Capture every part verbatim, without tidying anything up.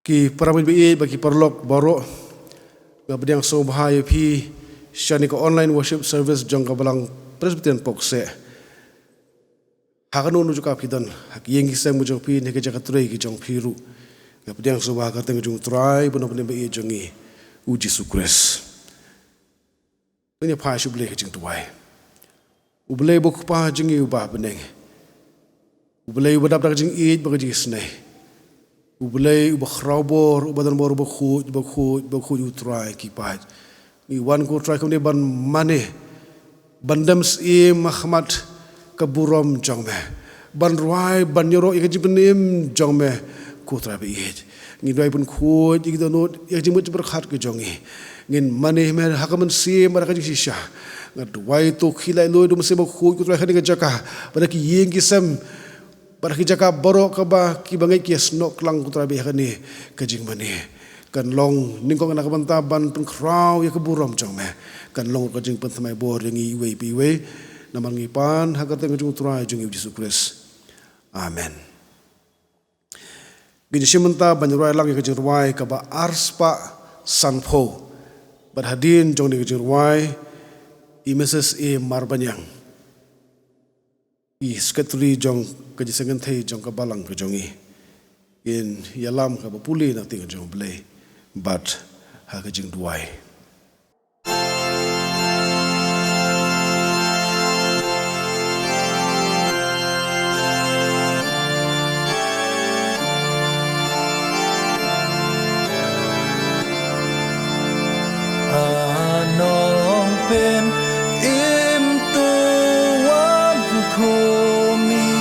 Ki para bangeit ba ïeit bad ki paralok baroh, nga pdiang sngewbha ïa phi sha kane ka online worship service jong ka Balang Presbyterian Pokse. Ha kano kano ka jaka phi don, ha ki ïing ki sem jong phi, ne ka jaka trei ka jong phi ruh, nga pdiang sngewbha ha ka kyrteng jong U Trai bad U Nongpynim ba ïeit jong ngi, U Jisu Khrist. Ngin ïa phai sha U Blei ha ka jingduwai. U Blei uba U Kpa jong ngi uba ha bneng, U Blei uba dap da ka jingïeit bad ka jingisynei, U Blei uba khrawbor, uba donbor, uba khuid, uba khuid, uba khuid, U Trai ki paid. Ngi wan, ko Trai, kumne ban mane, ban dem syiem ha khmat ka burom jong me, ban rwai, ban ïaroh ïa ka jingpynim jong me, ko Trai ba ïeit. Ngi duwai, pynkhuid ïa ki dohnud, ïa ka jingmut jingpyrkhat ka jong ngi. Ngin mane ha me ha ka mynsiem bad ha ka jingshisha. Nga duwai to khie laitluid U Mynsiem Bakhuid, ko Trai, ha kane ka jaka bad ha ki ïing ki sem bad ha ki jaka baroh kaba ki bangeit ki ïasnoh klang, ko Trai, bad ha kane ka jingmane kan long nyngkong na ka bynta ban pynkhraw ïa ka burom jong me, kan long ka jingpynthymmai bor ïa ngi iwei pa iwei. Namar ngi pan ha ka kyrteng jong U Trai jong ngi, U Jisu Khrist. Amen. Ngin ïa shim bynta ban rwai lang ïa ka jingrwai kaba arspah sanphew. Bad hadien jong kane ka jingrwai, i Mrs A Marbaniang, i Secretary jong ka Jingïaseng Kynthei jong ka Balang ka jong ngi, in ïalam kaba pule na ka ktien jong U Blei bad ha ka jingduwai. A Nongpynim, to wan khmih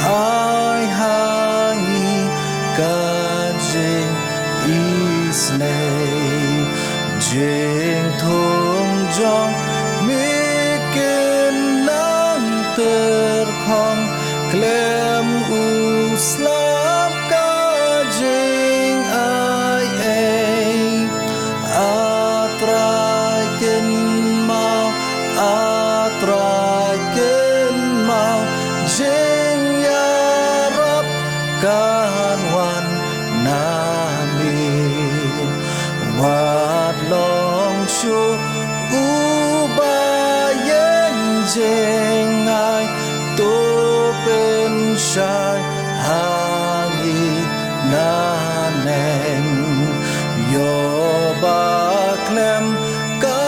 ai ha ngi ka jing isynei. Jingthung jong me kin nang tyrkhong khlem u slap ka jingai ei. A Trai kynmaw, A Trai kynmaw, jingïarap kan wan na me. Wat long shuh uba ïeng jingai, to pynshai ha ngi naneng. Ïoh ba khlem ka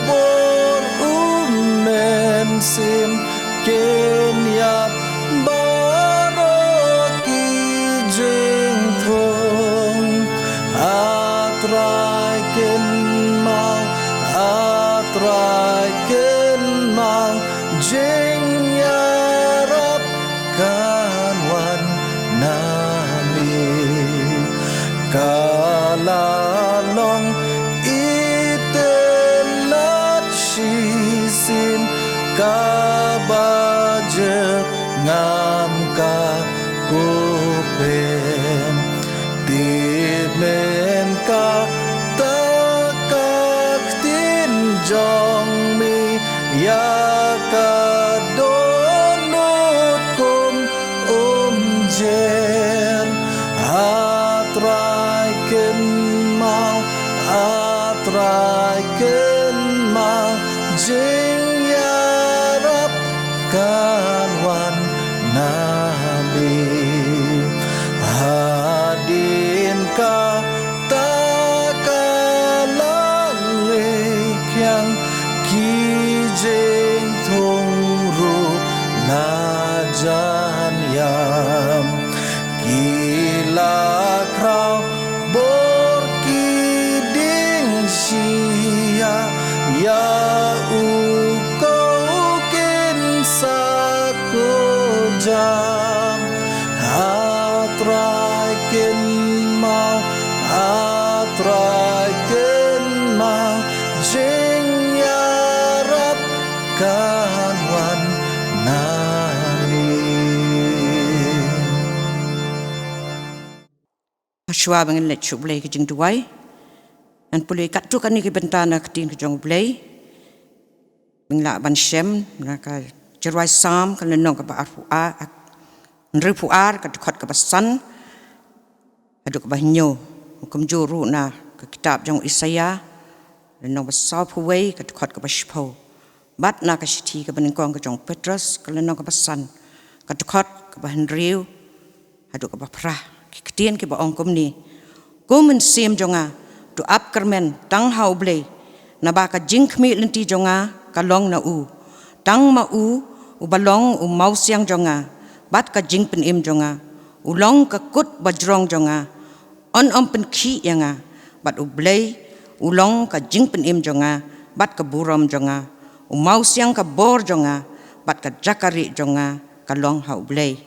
bor U Mynsiem, kin ïap baroh ki jingthung. A Trai kynmaw, A Trai kynmaw, jingïarap kan wan na me. Ka la long itynnad shisien kaba jyrngam ka kupeng. Tip men kata ka ktien jong me ïa ka dohnud kum umjer. A Trai kynmaw, A Trai kynmaw, jingïarap kan wan na me. Hadien kata ka la leit khiang, ki jingthung ruh la jan ïam. Ki la khraw bor ki dieng shyiap, ïa u kow kin sa kjam. A Trai kynmaw, A Trai kynmaw, jingïarap kan wan na me. Hashwa ba ngin leit sha U Blei ka jingduwai, ngan pule katto katne ki bynta na ka ktien ka jong U Blei. Ngin lah ban shem na ka jingrwai Salm, ka lynnong kaba arphew ar, hynriewphew ar, ka dkhot kaba san haduh kaba hynñiew. Kumjuh ruh na ka kitab jong Isaïah, lynnong ba sawphew wei, ka dkhot kaba shiphew. Bad na ka shithi kaba nyngkong ka jong Petros, ka lynnong kaba san, ka dkhot kaba hynriew haduh kaba phra. Ki ktien kiba ong kumne: Ko mynsiem jong nga, to ap kyrmen tang ha U Blei, naba ka jingkhmih lynti jong nga ka long na u. Tang ma u, uba long u mawsiang jong nga bad ka jingpynim jong nga, u long ka kut bajrong jong nga. Un ym pynkhih ïa nga. Bad U Blei u long ka jingpynim jong nga bad ka burom jong nga, u mawsiang ka bor jong nga bad ka jaka rieh jong nga ka long ha U Blei.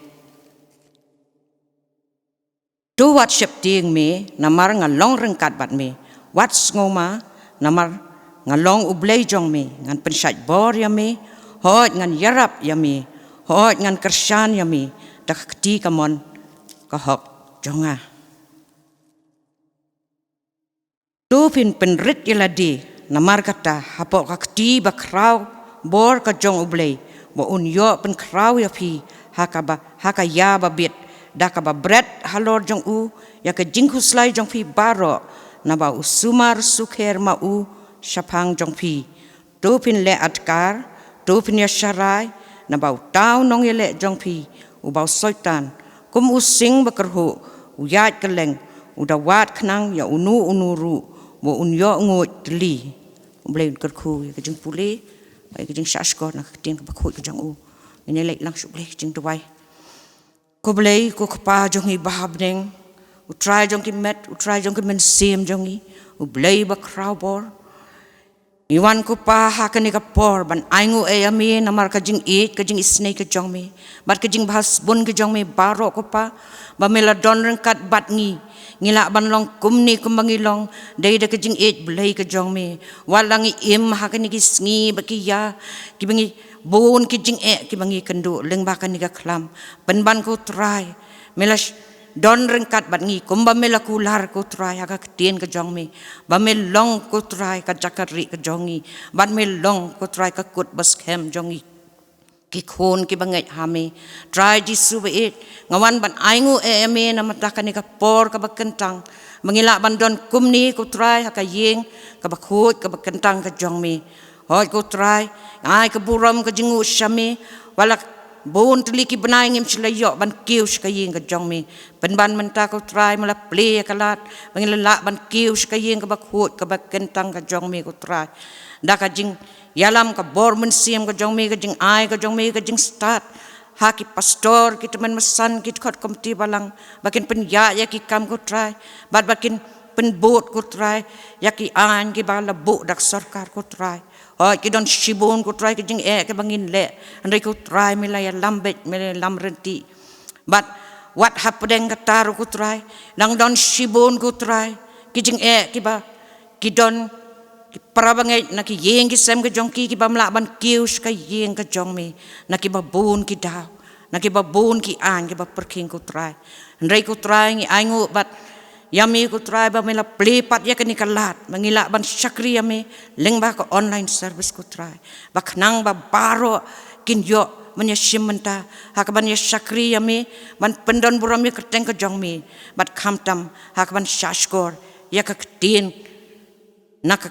To wat sheptieng me, namar nga long ryngkat bad me. Wat sngewma, namar nga long U Blei jong me. Ngan pynshait bor ïa me, hooid ngan ïarap ïa me, hooid ngan kyrshan ïa me da ka kti kamon ka hok jong nga. To phin pynrit ïa lade, namar kata, hapoh ka kti bakhraw bor ka jong U Blei, ba un ïoh pynkhraw ïa phi ha kaba, ha ka ïa babit, da kaba bret halor jong u ïa ka jingkhuslai jong phi baroh, naba u sumar sukher ma u shaphang jong phi. To phin leh adkar, to phin ïa sharai, naba uta u nongïaleh jong phi, uba u Soitan, kum u sing bakyrhuh, u ïaid kylleng, u da wad khnang ïa uno uno ruh ba un ïoh nguid tylli. U Blei un kyrkhu ïa ka jingpule, ïa ka jingshahshkor na ka ktien kaba khuid ka jong u. Ngin ïa leit lang sha U Blei ha ka jingduwai. Ko Blei, ko Kpa jong ngi ba ha bneng, U Trai jong ki met, U Trai jong ki mynsiem jong ngi, U Blei bakhraw bor. Ngi wan ko Pa ha kane ka por ban ainguh ïa me namar ka jingïeit, ka jingisynei ka jong me, bad ka jingbha sbun ka jong me baroh ko Pa, ba me la don ryngkat bad ngi. Ngi lah ban long kumne kumba ngi long dei da ka jingïeit Blei ka jong me. Wat la ngi im ha kine ki sngi bad ki ïa, kiba ngi bun ki jingeh kiba ngi kynduh lyngba kane ka khlam, pynban ko Trai, me la sh-, don ryngkat bad ngi, kumba me la kular ko Trai ha ka ktien ka jong me, ba me long ko Trai ka jaka rieh ka jong ngi, bad me long ko Trai ka kut baskhem jong ngi, ki khun kiba ngeit ha me. Trai Jisu ba ïeit, nga wan ban ainguh ïa me na mynta kane ka por kaba kyntang, ba ngi lah ban don kumne ko Trai ha ka ïing kaba khuid kaba kyntang ka jong me. Hooid ko Trai, ai ka burom ka jingnguh sha me, wat la bun tylli ki bnai ngim shym la ïoh ban kiew sha ka ïing ka jong me. Pynban mynta ko Trai, me la plie ïa ka lad ba ngi la lah ban kiew sha ka ïing kaba khuid kaba kyntang ka jong me ko Trai, da ka jingïalam ka bor mynsiem ka jong me, ka jingai ka jong me, ka jingstad ha ki pastor, ki tymmen basan, ki dkhot komiti balang, ba kin pynïaid ïa ki kam ko Trai, bad ba kin pynbud ko Trai ïa ki aiñ kiba la buh da ka sorkar ko Trai. Hooid ki don shibun ko Trai ki jingeh kiba ngin leh, hynrei ko Trai me la ïalam beit, me la ïalam ryntih. Bad wat hapdeng kata ruh ko Trai, dang don shibun ko Trai ki jingeh kiba, ki don ki para bangeit na ki ïing ki sem ka jong ki, kibym lah ban kiew sha ka ïing ka jong me na kiba bun ki daw, na kiba bun ki aiñ kiba pyrkhing ko Trai. Hynrei ko Trai, ngi ainguh bad ïa me ko Trai, ba me la plie pat ïa kane ka lad ba ngi lah ban shakri ïa me lyngba ka online service ko Trai, ba khnang ba baroh kin ïoh ban ïashim bynta ha kaban ïashakri ïa me, ban pyndon burom ïa ka kyrteng ka jong me, bad khamtam ha kaban shahshkor ïa ka ktien na ka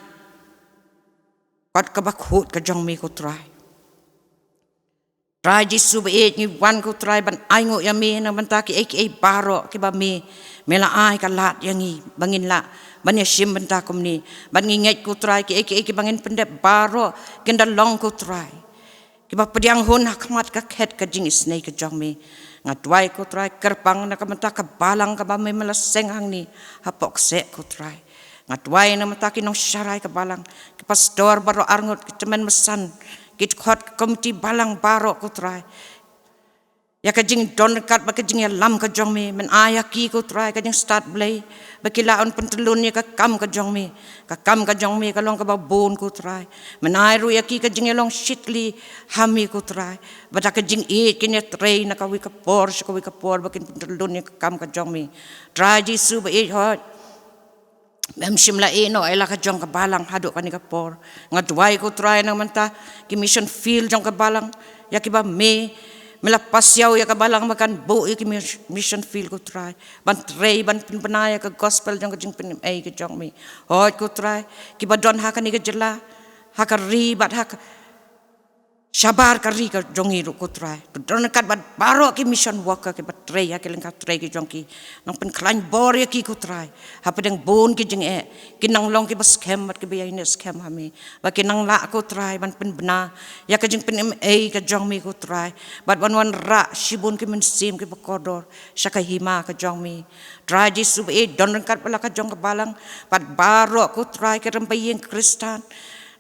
kot kaba khuid ka jong me ko Trai. Trai Jisu ba ïeit, ngi wan ko Trai ban ainguh ïa me na bynta kiei kiei baroh kiba me, me la ai ka lad ïa ngi ba ngin lah ban ïashim bynta kumne. Bad ngi ngeit ko Trai, kiei kiei kiba ngin pyndep baroh kin da long ko Trai, kiba pdiang hun ha khmat ka khet ka jingisynei ka jong me. Nga duwai ko Trai, kyrpang na ka bynta ka balang kaba me, me la seng hangne hapoh kseh ko Trai. Nga duwai na ka bynta ki nongsharai ka balang, ki pastor baroh arngut, ki tymmen basan, ki dkhot komiti balang baroh ko Trai. Ïa ka jingdon ryngkat bad ka jingïalam ka jong me, men ai ïa ki ko Trai ka jingstad Blei, ba ki lah ban pyntyllun ïa ka kam ka jong me. Ka kam ka jong me ka long kaba bun ko Trai. Men ai ruh ïa ki ka jingïalong shitylli ha me ko Trai, ba da ka jingïeit kin ïatrei na kawei ka por sha kawei ka por ba kin pyntyllun ïa ka kam ka jong me. Trai Jisu ba ïeit, hooid mem shym la ïehnoh ïa la ka jong ka balang haduh kane ka por. Nga duwai ko Trai na ka bynta ki mission field jong ka balang, ïa kiba me, Me la pass ïa ka balang ba kan buh ïa ki mis-, mission field, ko Trai, ban trei, ban pynbna ïa ka gospel jong ka jingpynim ei ka jong me. Hooid, ko Trai, kiba don ha kane ka jylla, ha ka ri bad ha ka shabar ka ri ka jong ngi ruh, ko Trai. To don ryngkat bad baroh ki mission worker kiba trei ha ki lyngkha trei ki jong ki. Nang pynkhlaiñ bor ïa ki, ko Trai, hapdeng bun ki jingeh. Kin nang long kiba skhem bad kiba ïaineh skhem ha me, ba kin nang lah, ko Trai, ban pynbna ïa ka jingpynim ei ka jong me, ko Trai, bad ban wanrah shibun ki mynsiem kiba kordor sha ka hima ka jong me. Trai Jisu ba ïeit, don ryngkat bad la ka jong ka balang bad baroh, ko Trai, ki rympei ïing Khristan.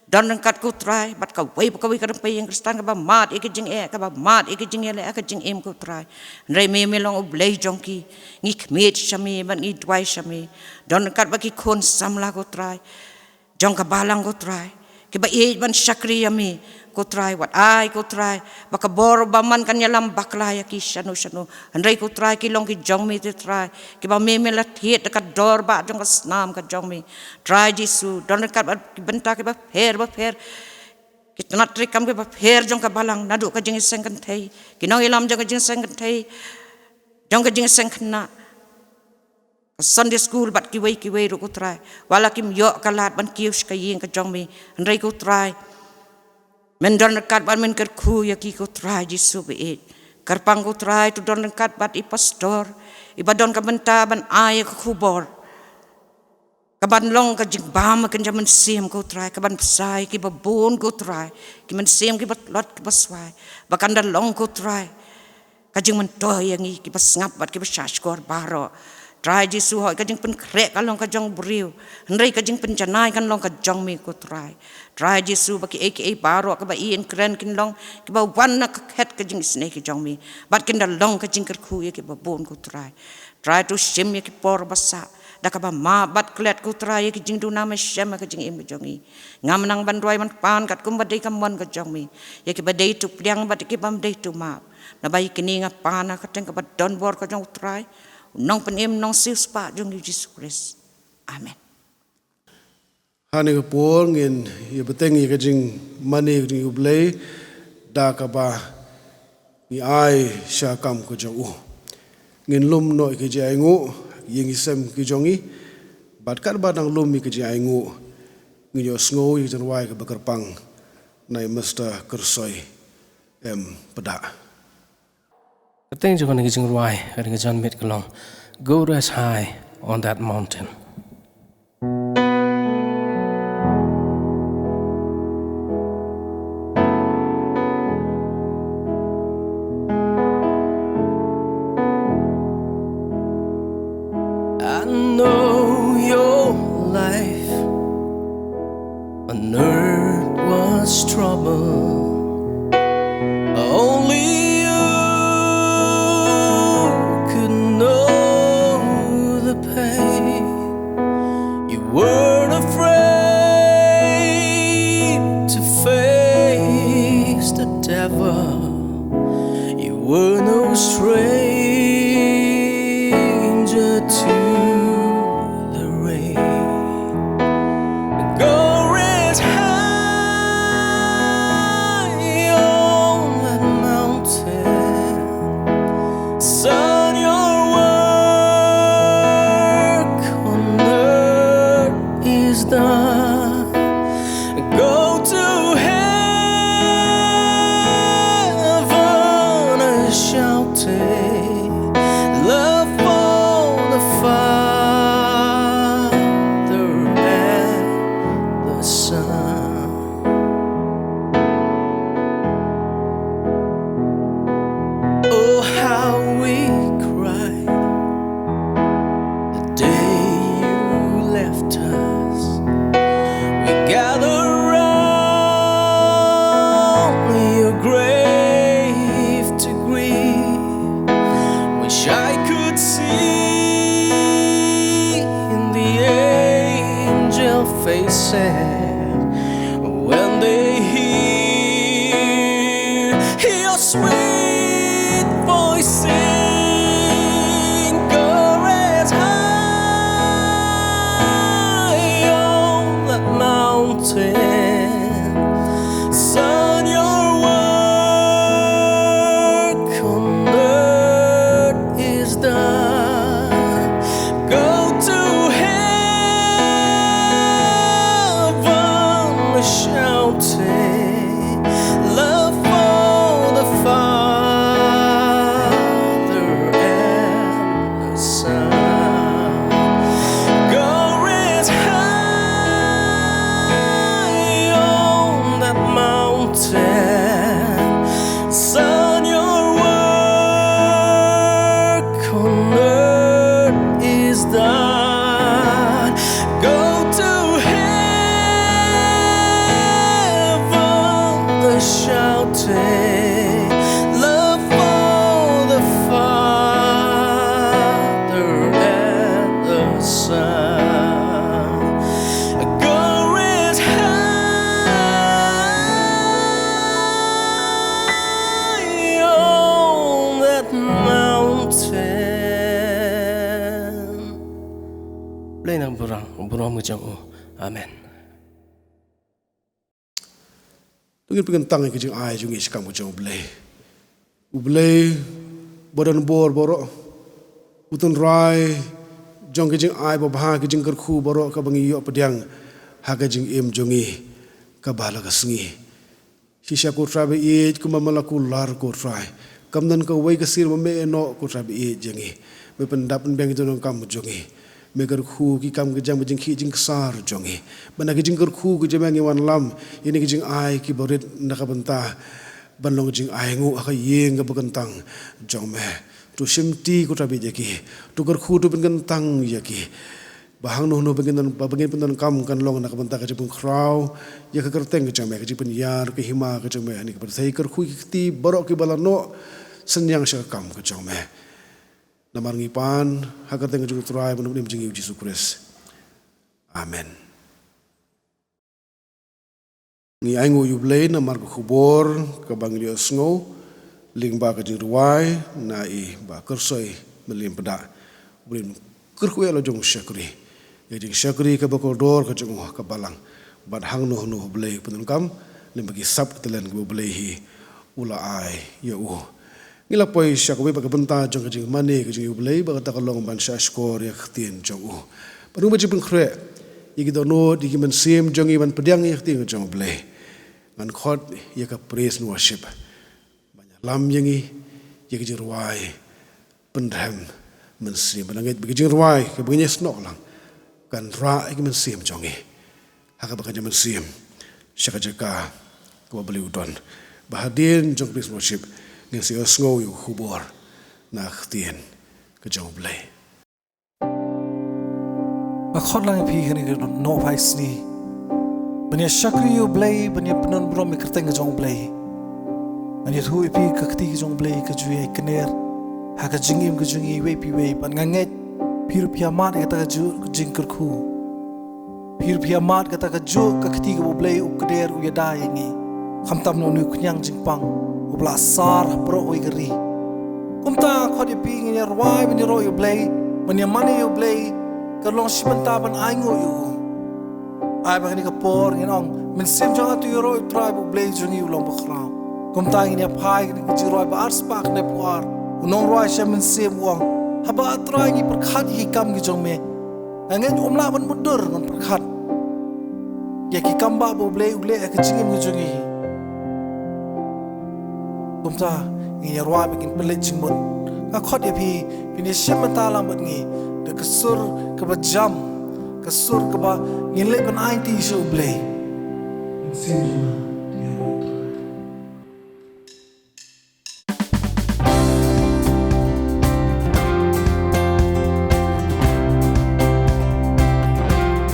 Don ryngkat, ko Trai, bad kawei pa kawei ka rympei ïing Khristan kaba mad ïa ka jingeh, kaba mad ïa ka jingeh leh ïa ka jingim, ko Trai. Hynrei me, me long U Blei jong ki. Ngi khmih sha me bad ngi duwai sha me. Don ryngkat bad ki khun samla, ko Trai, jong ka balang, ko Trai, kiba ïeit ban shakri ïa me, ko Trai. Wat ai, ko Trai, ba ka bor bymman kan ïalam bakla ïa ki shano shano. Hynrei, ko Trai, ki long ki jong me, te Trai, kiba me, me la thied da ka dor ba jong ka snam ka jong me. Trai Jisu, don ryngkat bad ki bynta kiba pher ba pher, ki tnat treikam kiba pher jong ka balang, naduh ka jingïaseng kynthei, ki nongïalam jong ka jingïaseng kynthei, jong ka jingïaseng khynnah, ka Sunday school bad kiwei kiwei ruh, ko Trai. Wat la kim ïoh ka lad ban kiew sha ka ïing ka jong me, hynrei, ko Trai, men don ryngkat bad men kyrkhu ïa ki, ko Trai Jisu ba ïeit. Kyrpang, ko Trai, to don ryngkat bad i pastor, iba don ka bynta ban ai ïa ka khubor, kaban long ka jingbam ka jingmynsiem, ko Trai, kaban bsa ïa kiba bun, ko Trai, ki mynsiem kiba tlot kiba swai, ba kan da long, ko Trai, ka jingmyntoi ïa ngi kiba sngap bad kiba shahshkor baroh. Trai Jisu, hooid, ka jingpynkhreh kan long ka jong u briew, hynrei ka jingpynjanai kan long ka jong me, ko Trai. Trai Jisu, ba kiei kiei baroh kiba ïeit kren kin long kiba wan na ka khet ka jingisynei ka jong me, bad kin da long ka jingkyrkhu ïa kiba bun, ko Trai. Trai, to shim ïa ki por ba sah da kaba map bad klet, ko Trai, ïa ki jingduna me shem ha ka jingim ka jong ngi. Ngam nang ban duwai ban pan katkum ba dei ka mon ka jong me ïa kiba dei to pdiang bad ïa kiba ym dei to map. Naba ïa kine nga pan ha ka kyrteng kaba don bor ka jong u Trai, u Nongpynim Nongsiewspah jong ngi, u Jisu Khrist. Amen. Ha kane ka por ngin ïa bteng ïa ka jingmane ka jong U Blei da kaba ngi ai sha kam ka jong u. Ngin lum noh ïa ka jingainguh ïa ngi sem ki jong ngi, bad katba dang lum ïa ka jingainguh, ngin ïohsngew ïa ka jingrwai kaba kyrpang na i Mister Kyrsoi M Pdah. Ka kyrteng jong kane ka jingrwai, kane ka janmiet ka long, Go Rest High on That Mountain. I know your life on earth was trouble. Only you could know the pain. You weren't afraid to face the devil. You were no stranger to the rain. Go Rest High on that mountain. Son, your work on earth is done. Go to heaven a-shouting, love for the Father and the Son. Oh, how we cried the day you left us. We gather round your grave to grieve. Wish I could see in the angel faces when they hear your sweet voice sing, "Go Rest High on that mountain. Son, your work burom ka jong u. Amen. To ngin pynkyntang ïa ka jingai jong ngi sha ka kam ka jong U Blei. U Blei ba don bor baroh, u tynrai jong ka jingai babha, ka jingkyrkhu baroh kaba ngi ïoh pdiang ha ka jingim jong ngi kaba la ka sngi. Shisha ko Trai ba ïeit, kumba me la kular ko Trai, kam don kawei ka sir ba me ïehnoh ko Trai ba ïeit jong ngi. Me pyndap pynbiang ki jingdonkam jong ngi. Me kyrkhu ki kam ki jam, ki jingkhih jingksar jong ngi. Bad na ki jingkyrkhu ki jong me ngi wanlam ïa kine ki jingai kiba rit na ka bynta ban long jingainguh ha ka ïing kaba kyntang jong me. To shimti ko Trai ba ïeit ïa ki. To kyrkhu, to pynkyntang ïa ki. Ba hangno hangno ba ngin don, ba ngin pyndonkam kan long na ka bynta ka jingpynkhraw ïa ka kyrteng ka jong me, ka jingpynïar ka hima ka jong me ha kane ka pyrthei. Kyrkhu ïa ki kti baroh kiba la noh synñiang sha ka kam ka jong me. Namar ngi pan ha ka kyrteng ka jong U Trai bad U Nongpynim jong ngi U Jisu Khrist. Amen. Ngi ainguh ïa U Blei namar ka khubor kaba ngi la ïohsngew lyngba ka jingrwai na i Bah Kyrsoi Mylliempdah. U Blei un kyrkhu ïa la jong u shakri, ïa ka jingshakri kaba kordor ka jong u ha ka balang. Bad hangno hangno U Blei u pyndonkam lyngba ki sap ki talent kiba U Blei hi u la ai ïa u. Ngi la poi sha kawei pat ka bynta jong ka jingmane ka jong U Blei, ba kata ka long ban shahshkor ïa ka ktien jong u. Bad kum ka jingpynkhreh ïa ki dohnud, ïa ki mynsiem jong ngi ban pdiang ïa ka ktien ka jong U Blei, ngan khot ïa ka praise and worship ban ïalam ïa ngi ïa ka jingrwai pynrhem mynsiem. Bad nga ngeit ba ka jingrwai kaba ngin ïasnoh lang kan rah ïa ki mynsiem jong ngi ha kaba kan ïa mynsiem sha ka jaka kaba U Blei u don. Ba hadien jong ka praise and worship ngin sa ïohsngew ïa ka khubor na ka ktien ka jong U Blei. Nga khot lang ïa phi kane ka nohphai sngi ban ïa shakri ïa U Blei, ban ïa pyndon burom ïa ka kyrteng ka jong U Blei. Ngan ïathuh ïa phi ka kti ka jong U Blei ka ju ïai kner ha ka jingim ka jong ngi iwei pa iwei, bad nga ngeit phi ruh phi ïa mad ïa kata kajuh ka jingkyrkhu. Phi ruh phi ïa mad kata kajuh ka kti kaba U Blei u kner u ïada ïa ngi. Khamtam na une u khñiang jingpang uba la sar ha baroh kawei ka ri. Kumta nga khot ïa phi, ngin ïa rwai ban ïaroh ïa U Blei, ban ïa mane ïa U Blei, ka long shi bynta ban ainguh ïa u. Ai ba kane ka por ngin ong, Mynsiem jong nga, to ïaroh ïa U Trai ba U Blei jong ngi u long bakhraw. Kumta ngin ïa phai kane ka jingrwai ba ar spah khyndai phew ar, u nongrwai sha mynsiem u ong, Haba ah Trai ngi pyrkhat ïa ki kam ki jong me, nga ngeit ym lah ban mutdur ngan pyrkhat ïa ki kam ba U Blei u leh ha ka jingim ka jong ngi. Kumta ngin ïa rwai ba ngin pynleit jingmut. Nga khot ïa phi, phin ïa shim bynta lang bad ngi da ka sur kaba jam, ka sur kaba ngin leit ban aiti sha U Blei.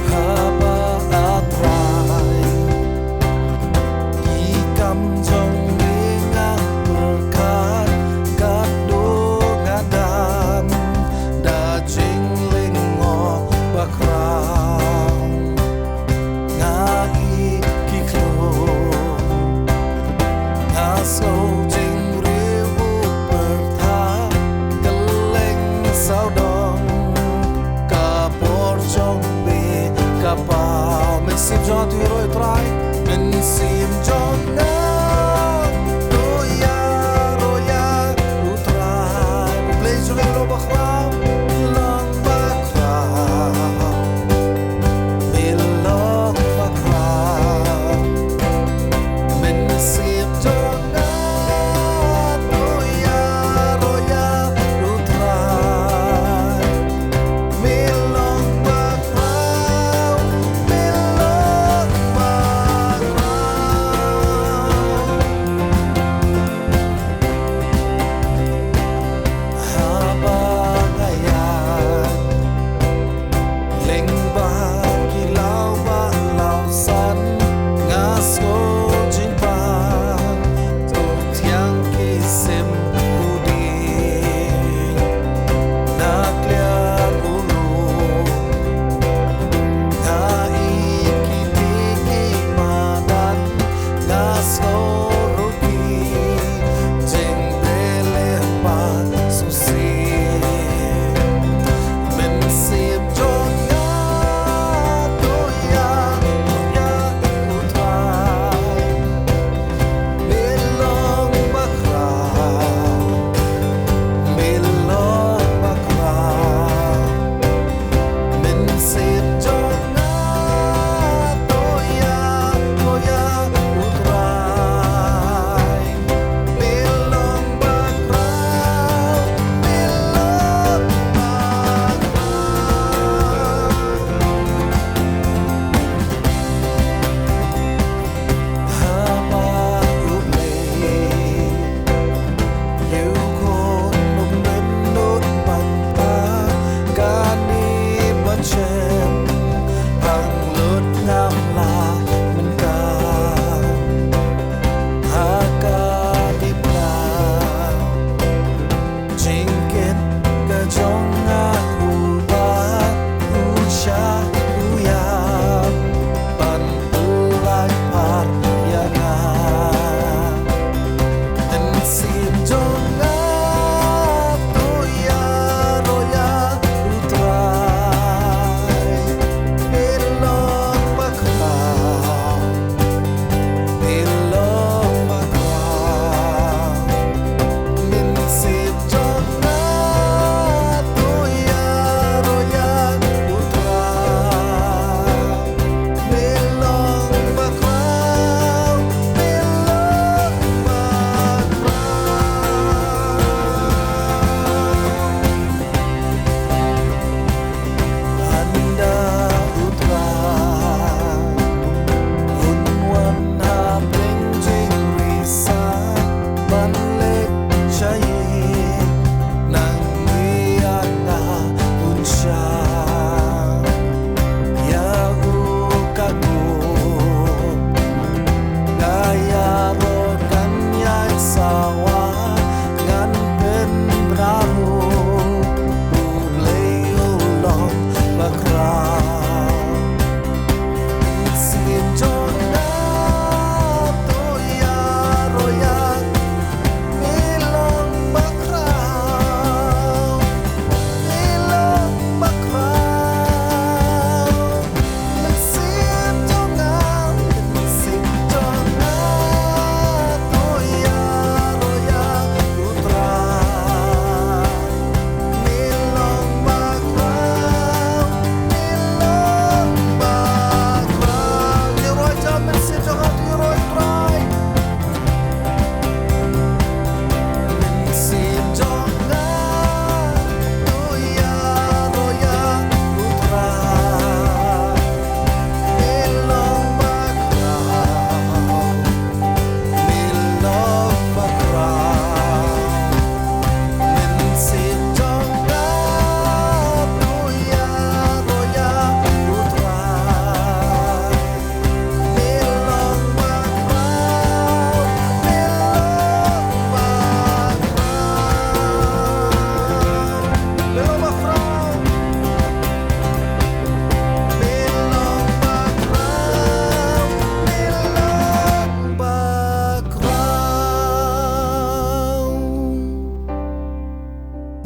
Haba ah Trai, ki kam jong me nga pyrkhat, katno nga dam da jinglyngngoh bakhraw. Nga ïohi ki khlur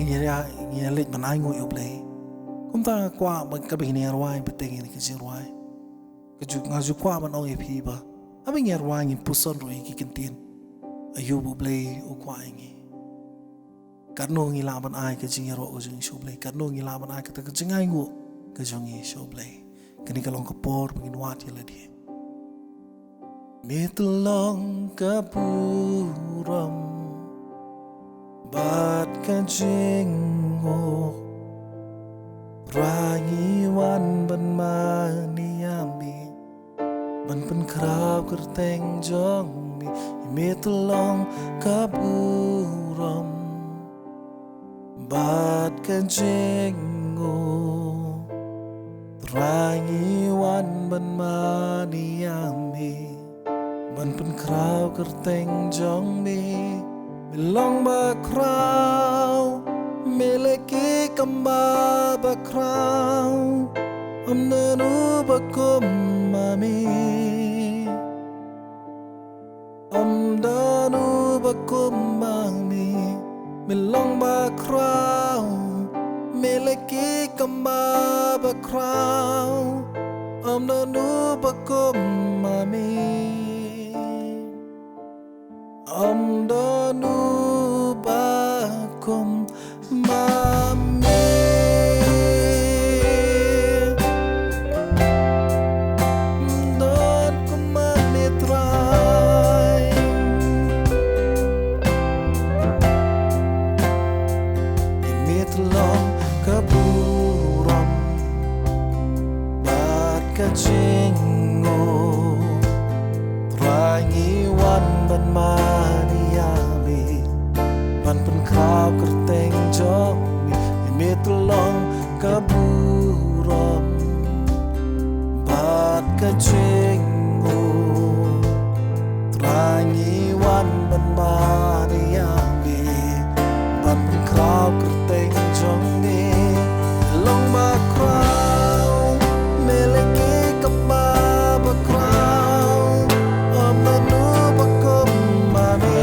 Ngi ïa, ngi ïa leit ban ainguh ïa U Blei. Kumta nga kwah ba katba ngin ïa rwai bad ngin ïa ka jingrwai, ka ju, nga ju kwah ban ong ïa phi ba haba ngin ïa rwai ngin puson ruh ïa ki kyntien aïu ba U Blei u kwah ïa ngi. Katno ngi lah ban ai ka jingïaroh ka jong ngi sha U Blei, katno ngi lah ban ai kata ka jingainguh ka jong ngi sha U Blei. Kane ka long ka por ba ngin wad ïa lade. Me to long ka burom bad ka jingnguh. Trai ngi wan ban mane ïa me, ban pynkhraw kyrteng jong me. Me to long ka burom bad ka jingnguh. Trai ngi wan ban mane ïa me, ban pynkhraw kyrteng jong me. Me long bakhraw, me leh ki kam bakhraw. Ym don uba kum ma me. Ym don uba kum ma me. Me long bakhraw, me leh ki kam bakhraw. Ym don uba kum ma me. Ym don uba kum ma me. Ym don kum ma me Trai. Me to long ka burom bad ka jingnguh. Trai ngi wan ban mane ïa me, ban pynkhraw kyrteng jong me. Me to long ka burom bad ka jingnguh. Trai ngi wan ban mane ïa me, ban pynkhraw kyrteng jong me. Long bakhraw, me leh ki kam bakhraw. Ym don uba kum ma me.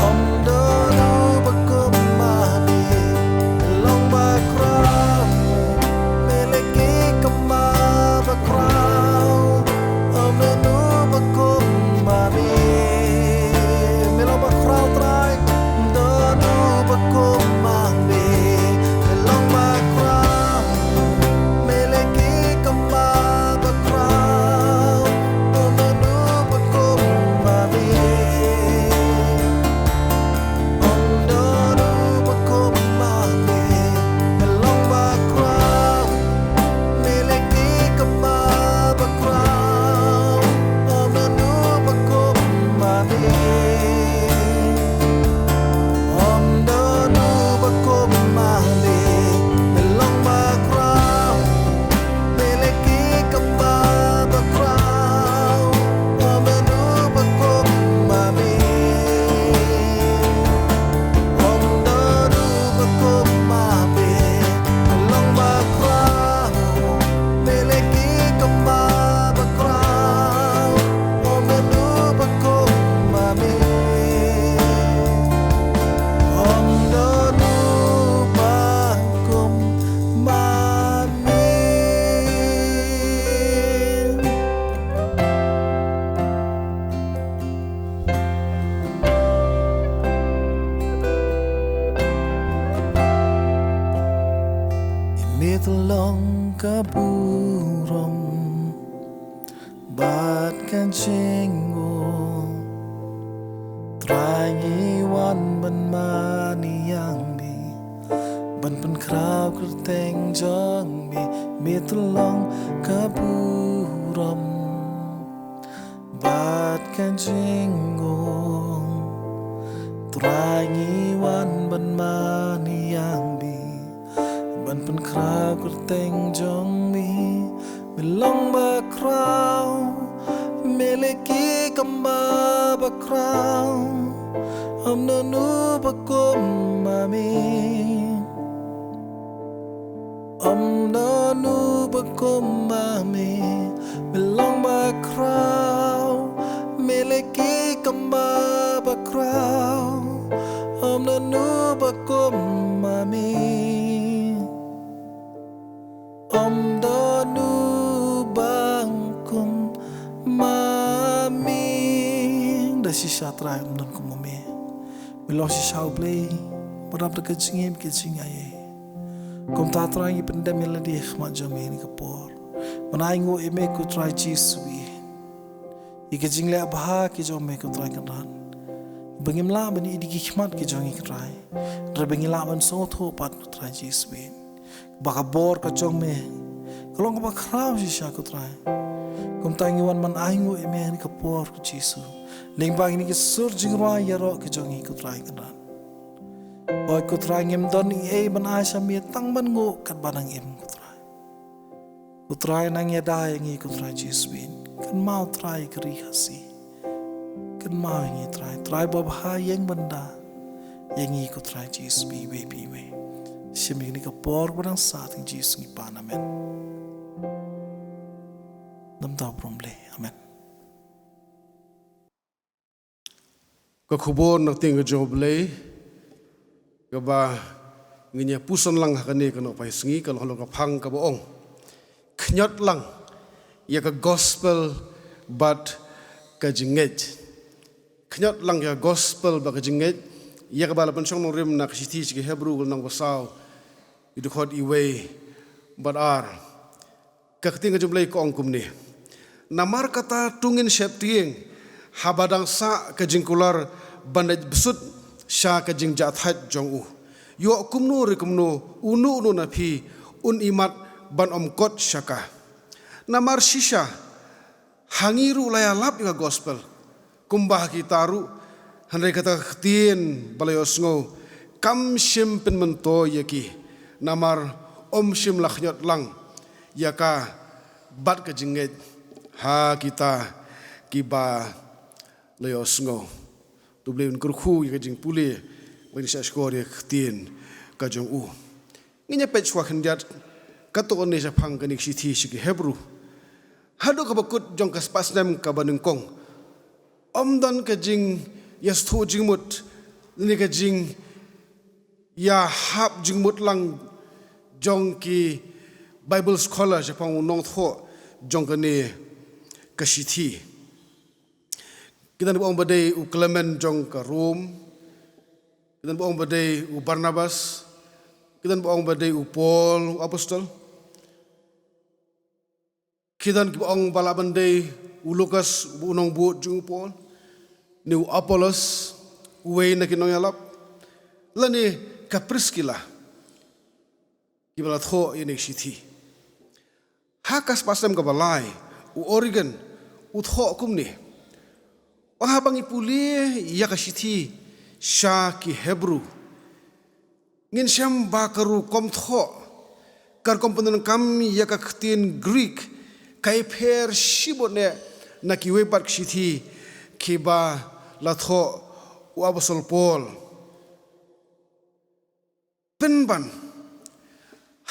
Ym don uba kum ma me. Me long bakhraw, me leh ki kam bakhraw. Ym don uba kum ma me. Me long bakhraw Trai. Ym don uba kum ma me. Me long bakhraw, me leh ki kam bakhraw. Ym don uba kum ma me. Ym don uba kum ma me. Me long bakhraw, me leh ki kam bakhraw. Ym don uba kum ma me. Ym don uba kum ma me. Me long bakhraw, me leh ki kam bakhraw. Ym don uba kum ma me. Ym don uba kum ma me. Me long bakhraw, me leh ki kam bakhraw. Ym don uba kum ma me. Ym don uba kum ma me. Me to long ka burom bad ka jingnguh. Trai ngi wan ban mane ïa me, ban pynkhraw kyrteng jong me. Me to long ka burom bad ka jingnguh. Trai ngi wan ban mane ïa me, ban pynkhraw kyrteng jong me. Me long bakhraw, me leh ki kam bakhraw. Ym don uba kum ma me. Ym don uba kum ma me. Me long bakhraw, me leh ki kam bakhraw. Ym Me long shisha U Blei ba dap da ka jingim ka jingaiei. Kumta Trai ngi pyndem ïa lade ha khmat jong me ha kane ka por. Ban ainguh ïa me ko Trai Jisu ïa ka jingleh bha ka jong me ko Trai Kynrad. Ba ngim lah ban ïoh ïa ki khmat ka jong ngi ko Trai. Hynrei ba ngi lah ban sngewthuh pat ko Trai Jisu ïa ba ka bor ka jong me ka long kaba khraw shisha ko Trai. Kumta ngi wan ban ainguh ïa me ha kane ka por ko Jisu. Lyngba kine ki sur jingrwai ïaroh ka jong ngi ko Trai Kynrad. Oi ko Trai ngim don ei ei ban ai sha me tang ban nguh katba nang im ko Trai. Ko Trai nang ïada ïa ngi ko Trai Jisu. Kynmaw Trai ka ri Khasi. Kynmaw ïa ngi Trai, Trai babha ïeng ban da ïa ngi ko Trai Jisu iwei pa iwei. Shim ïa kane ka por ba dang sah ha ka kyrteng Jisu ngi pan, amen. Namar U Blei, amen. Ka khubor na ka ktien ka jong U Blei kaba ngin ïa puson lang ha kane ka Nohphaisngi ka long halor ka phang kaba ong, khñiot lang ïa ka gospel bad ka jingngeit. Khñiot lang ïa ka gospel bad ka jingngeit, ïa kaba la pynshong nongrim na ka shithi sha ki Hebru ka lynnong ba saw, ki dkhot iwei bad ar. Ka ktien ka jong U Blei ka ong kumne: Namar kata to ngin sheptieng haba dang sah ka jingkular ban leit bsut sha ka jingjahthait jong u. Ïoh kumno re kumno uno uno na phi un imat ban ym kot sha ka. Namar shisha ha ngi ruh la ïalap ïa ka gospel kumba ha kita ruh, hynrei kata ka ktien ba la ïohsngew kam shym pynmyntoi ïa ki, namar ym shym la khñiot lang ïa ka bad ka jingngeit ha kita kiba la ïohsngew. To U Blei un kyrkhu ïa ka jingpule ban shahshkor ïa ka ktien ka jong u. Ngin ïa peit shuwa khyndiat katto katne shaphang kane ka shithi sha ki Hebru. Haduh kaba kut jong ka spah snem kaba nyngkong, ym don ka jingïasngewthuh jingmut ne ka jingïahap jingmut lang jong ki Bible scholar shaphang u nongthoh jong kane ka shithi. Ki don ba ong ba dei u Clement jong ka Rom, ki don ba ong ba dei u Barnabas, ki don ba ong ba dei u Paul u apostol, ki don kiba ong ba lah ban dei u Lukas u nongbud jong u Paul, ne u Apollos uwei na ki nongïalap, lane ka Priskilla, kiba la thoh ïa kane ka shithi. Ha ka spah snem kaba lai, u Origen u thoh kumne: Ong, haba ngi pule ïa ka shithi sha ki Hebru, ngin shem ba ka rukom thoh, ka rukom pyndonkam ïa ka ktien Greek, ka ïapher shibun eh na kiwei pat ki shithi kiba la thoh u apostol Paul. Pynban,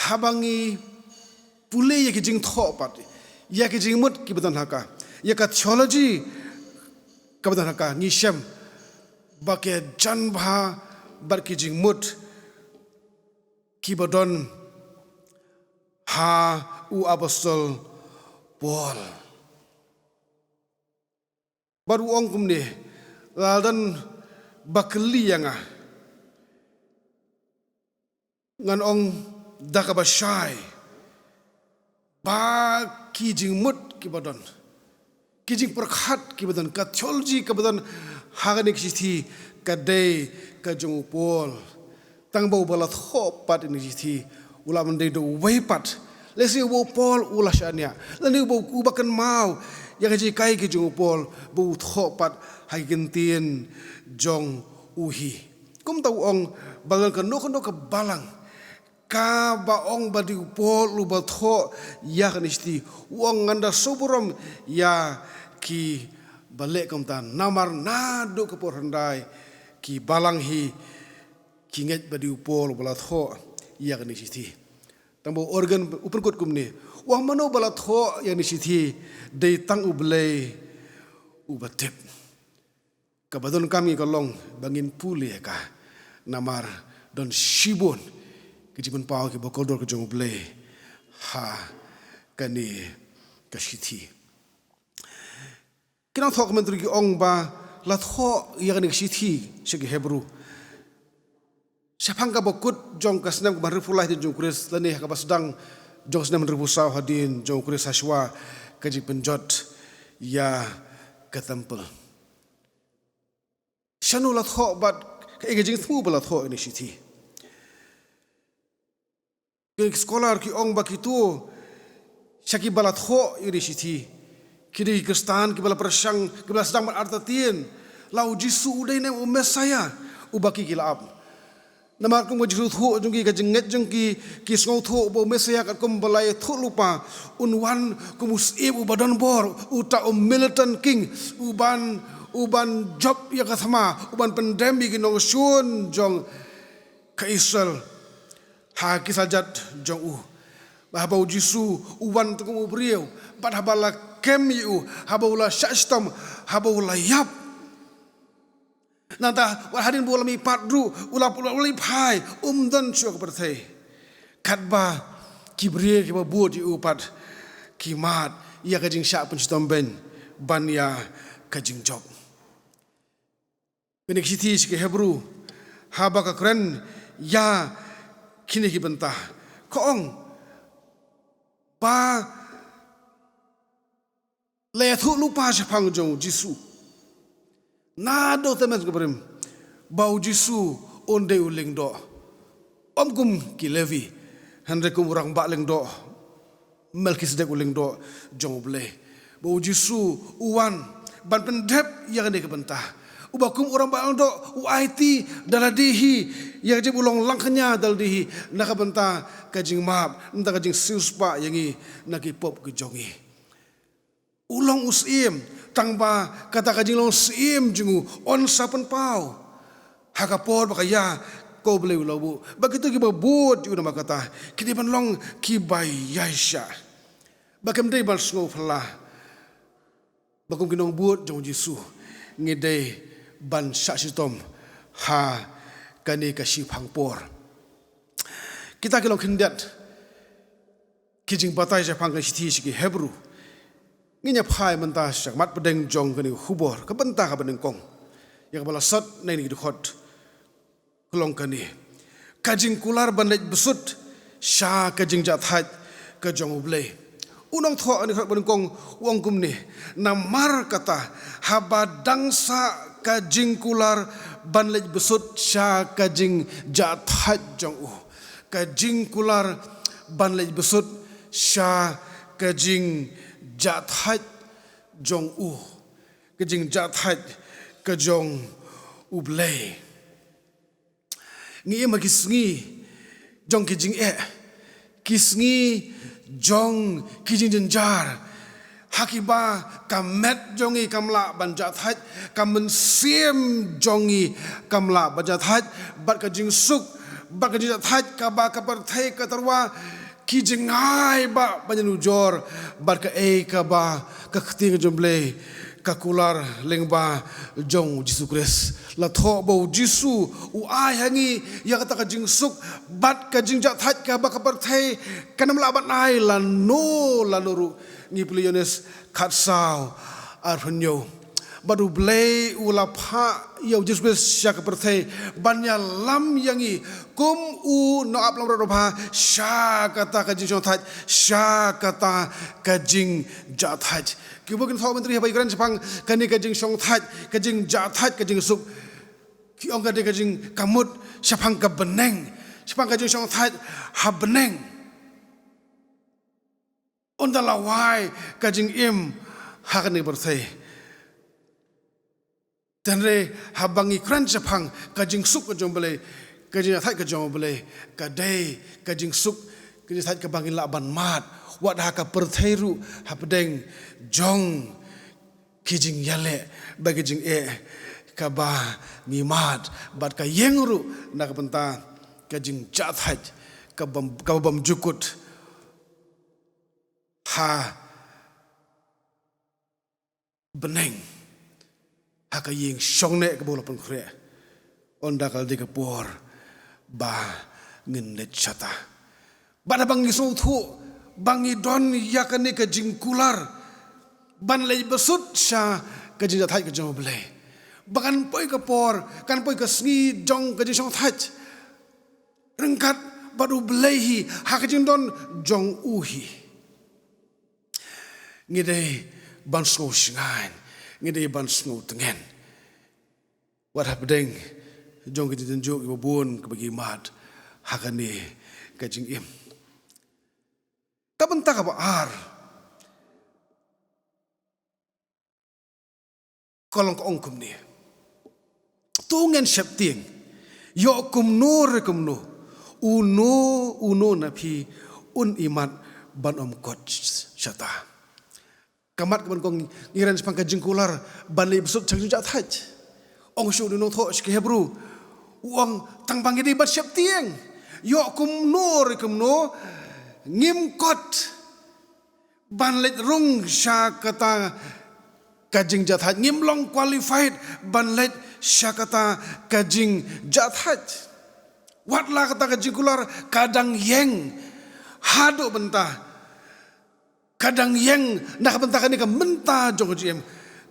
haba ngi pule ïa ki jingthoh pat, ïa ki jingmut kiba don ha ka, ïa ka theology kaba don ha ka, ngi shem ba ka jan bha bad ki jingmut kiba don ha u apostol Paul. Bad u ong kumne: Lada don ba kylli ïa nga, ngan ong da kaba shai ba ki jingmut kiba don, ki jingpyrkhat kiba don, ka theology kaba don ha kane ka shithi ka dei ka jong u Paul. Tang ba uba la thoh pat ïa kane ka shithi u lah ban dei da uwei pat. Lehse uba u Paul u la shaniah, lane uba, uba kynmaw ïa ka jinghikai ka jong u Paul ba u thoh pat ha ki ktien jong u hi. Kumta u ong ba la don kano kano ka balang kaba ong ba dei u Paul uba thoh ïa kane ka shithi, u ong, ngan da sngewburom ïa kiba leh kumta, namar naduh ka por hyndai ki balang hi ki ngeit ba dei u Paul uba la thoh ïa kane ka shithi. Tang ba u Origen u pynkut kumne: Ong, mano ba la thoh ïa kane ka shithi? Dei tang U Blei uba tip. Kaba donkam ngi ka long ba ngin pule ïa ka, namar don shibun ki jingpynpaw kiba kordor ka jong U Blei ha kane ka shithi. Ki nongthoh commentary ki ong ba la thoh ïa kane ka shithi sha ki Hebru shaphang kaba kut jong ka snem kaba hynriewphew lai hadien jong u Khrist, lane ha kaba sdang jong snem hynriewphew saw hadien jong u Khrist, hashwa ka jingpynjot ïa ka temple. Shano la thoh bad kaei ka jingthmu ba la thoh ïa kane ka shithi? Ki scholar ki ong ba kito sha kiba la thoh ïa kane ka shithi, ki dei ki Khristan kiba la pyrshang, kiba la sdang ban artatien la u Jisu u dei ne em u Messaïah uba ki, ki la ap. Namar kum ka jingsngewthuh jong ki, ka jingngeit jong ki, ki sngewthuh ba u Messaïah katkum ba la ïathuhlypa un wan kum u syiem uba don bor, uta u militant king, u ban, u ban jop ïa ka thma, u ban pyndem ïa ki nongshun jong ka Israel ha ki saljat jong u. Bad haba u Jisu u wan tang kum u briew, bad haba la kem ïa u, haba u la shah shitom, haba u la ïap, nangta wat hadien ba u la mihpat ruh, u la, u la, u la phai, um don shuh ka pyrthei. Katba ki briew kiba bud ïa u pat ki mad ïa ka jingshah pynshitom beiñ ban ïa ka jingjop. Kane ka shithi sha ki Hebru, haba ka kren ïa kine ki bynta, ka ong ba la ïathuhlypa shaphang jong u Jisu naduh tymmen ka barim ba u Jisu un dei u lyngdoh, ym kum ki Levi, hynrei kum u rangbah lyngdoh Melkisedek, u lyngdoh jong U Blei. Ba u Jisu u wan ban pyndep ïa kane ka bynta. Uba kum u rangbah lyngdoh u aiti da lade hi ïa ka jingpynlong langkñia da lade hi na ka bynta ka jingmap, na ka bynta ka jingsiewspah ïa ngi na ki pop ki jong ngi. U long u syiem, tang ba kata ka jinglong syiem jong u yn sa pynpaw ha ka por ba ka ïa ka U Blei u la buh. Ba kito kiba bud ïa u namar kata ki dei ban long kiba ïaishah. Ba kim dei ban sngewphylla ba kum ki nongbud jong u Jisu ngi dei ban shah shitom ha kane ka shiphang por. Kita ki long khyndiat ki jingbatai shaphang ka shithi sha ki Hebru. Ngin ïa phai mynta sha ka mat pdeng jong kane ka khubor, ka bynta kaba nyngkong ïa kaba la sot na kine ki dkhot ka long kane: ka jingkular ban leit bsut sha ka jingjahthait ka jong U Blei. U nongthoh ha kane ka dkhot ba nyngkong u ong kumne: Namar kata, haba dang sah ka jingkular ban leit bsut sha ka jingjahthait jong u, ka jingkular ban leit bsut sha ka jingjahthait jong u, ka jingjahthait ka jong U Blei. Ngi im ha ki sngi jong ki jingeh, ki sngi jong ki jingjynjar, ha kiba ka met jong ngi kam lah ban jahthait, ka mynsiem jong ngi kam lah ban jahthait, bad ka jingsuk bad ka jingjahthait kaba ka pyrthei ka tyrwa ki jngai bah ban ïanujor, bad kaei kaba ka ktien ka jong U Blei ka kular lyngba jong U Jisu Khrist. La thoh ba U Jisu u ai ha ngi ïa kata ka jingsuk bad ka jingjahthait kaba ka pyrthei kan ym lah ban ai lano lano ruh. Ngi pule Ïoannis khatsaw, arphew hynñiew. Bad U Blei u la phah ïa U Jisu Khrist sha ka pyrthei ban ïalam ïa ngi kum u nongap lamroh babha sha kata ka jingshongthait, sha kata ka jingjahthait. Kiba kin thoh Myntri, haba ki kren shaphang kane ka jingshongthait, ka jingjahthait, ka jingsuk, ki ong ka dei ka jing, ka mut shaphang ka bneng, shaphang ka jingshongthait ha bneng. Ynda la wai ka jingim ha kane ka pyrthei. Hynrei haba ngi kren shaphang ka jingsuk ka jong U Blei, ka jingjahthait ka jong U Blei, ka dei ka jingsuk, ka jingjahthait kaba ngin lah ban mad wat ha ka pyrthei ruh, hapdeng jong ki jingïaleh bad ki jingeh kaba ngi mad, bad ka ïeng ruh na ka bynta ka jingjahthait kaba, kaba bym jukut ha bneng, ha ka ïing shongneh kaba u la pynkhreh. Ynda ka la dei ka por ba ngin leit shata. Bad haba ngi sngewthuh ba ngi don ïa kane ka jingkular ban leit bsut sha ka jingjahthait ka jong U Blei, ba kan poi ka por, kan poi ka sngi jong ka jingshongthait. ryngkat bad U Blei hi ha ka jingdon jong u hi. Ngi dei ban sngew shngaiñ, ngi dei ban sngew tngen. Wat hapdeng jong ki jingtynjuh kiba bun kiba ngi mad ha kane ka jingim. Ka bynta kaba ar ka long ka ong kumne: To ngin sheptieng, ïoh kumno re kumno, uno uno na phi un imat ban ym kot shata. Ka mat kaba nyngkong ngi kren shaphang ka jingkular ban leit bsut sha ka jingjahthait. Ong shuh u nongthoh sha ki Hebru, u ong tang ba ngi dei ban sheptieng, ïoh kumno re kumno, ngim kot ban leit rung sha kata ka jingjahthait, ngim long qualified ban leit sha kata ka jingjahthait. Wat la kata ka jingkular ka dang ïeng haduh mynta, ka dang ïeng na ka bynta kane ka mynta jong ka jingim,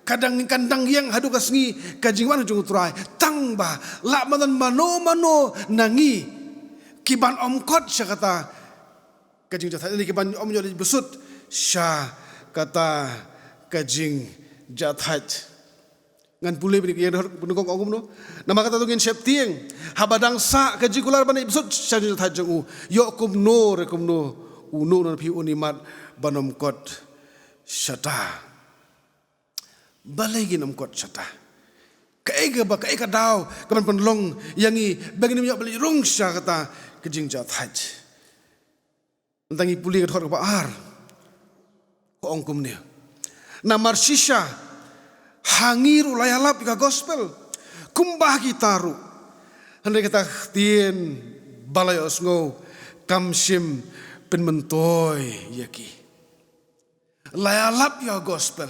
ka dang, kan dang ïeng haduh ka sngi ka jingwan jong U Trai. Tang ba lah ban don mano mano na ngi ki ban ym kot sha kata ka jingjahthait, lane ki ban ym ïoh leit bsut sha kata ka jingjahthait. Ngan pule bad ïa ka ïa ka nyngkong ka ong kumno. Namar kata to ngin sheptieng, haba dang sah ka jingkular ban leit bsut sha ka jingjahthait jong u, ïoh kumno re kumno, uno uno na phi un imat ban ym kot shata. Balei ngin ym kot shata? Kaei kaba, kaei ka daw kaban pynlong ïa ngi ba ngin ym ïoh ban leit rung sha kata ka jingjahthait? Nangta ngi pule ka dkhot kaba ar, ka ong kumne: Namar shisha ha ngi ruh la ïalap ïa ka gospel kumba ha kita ruh, hynrei kata ka ktien ba la ïohsngew kam shym pynmyntoi ïa ki. La ïalap ïa ka gospel,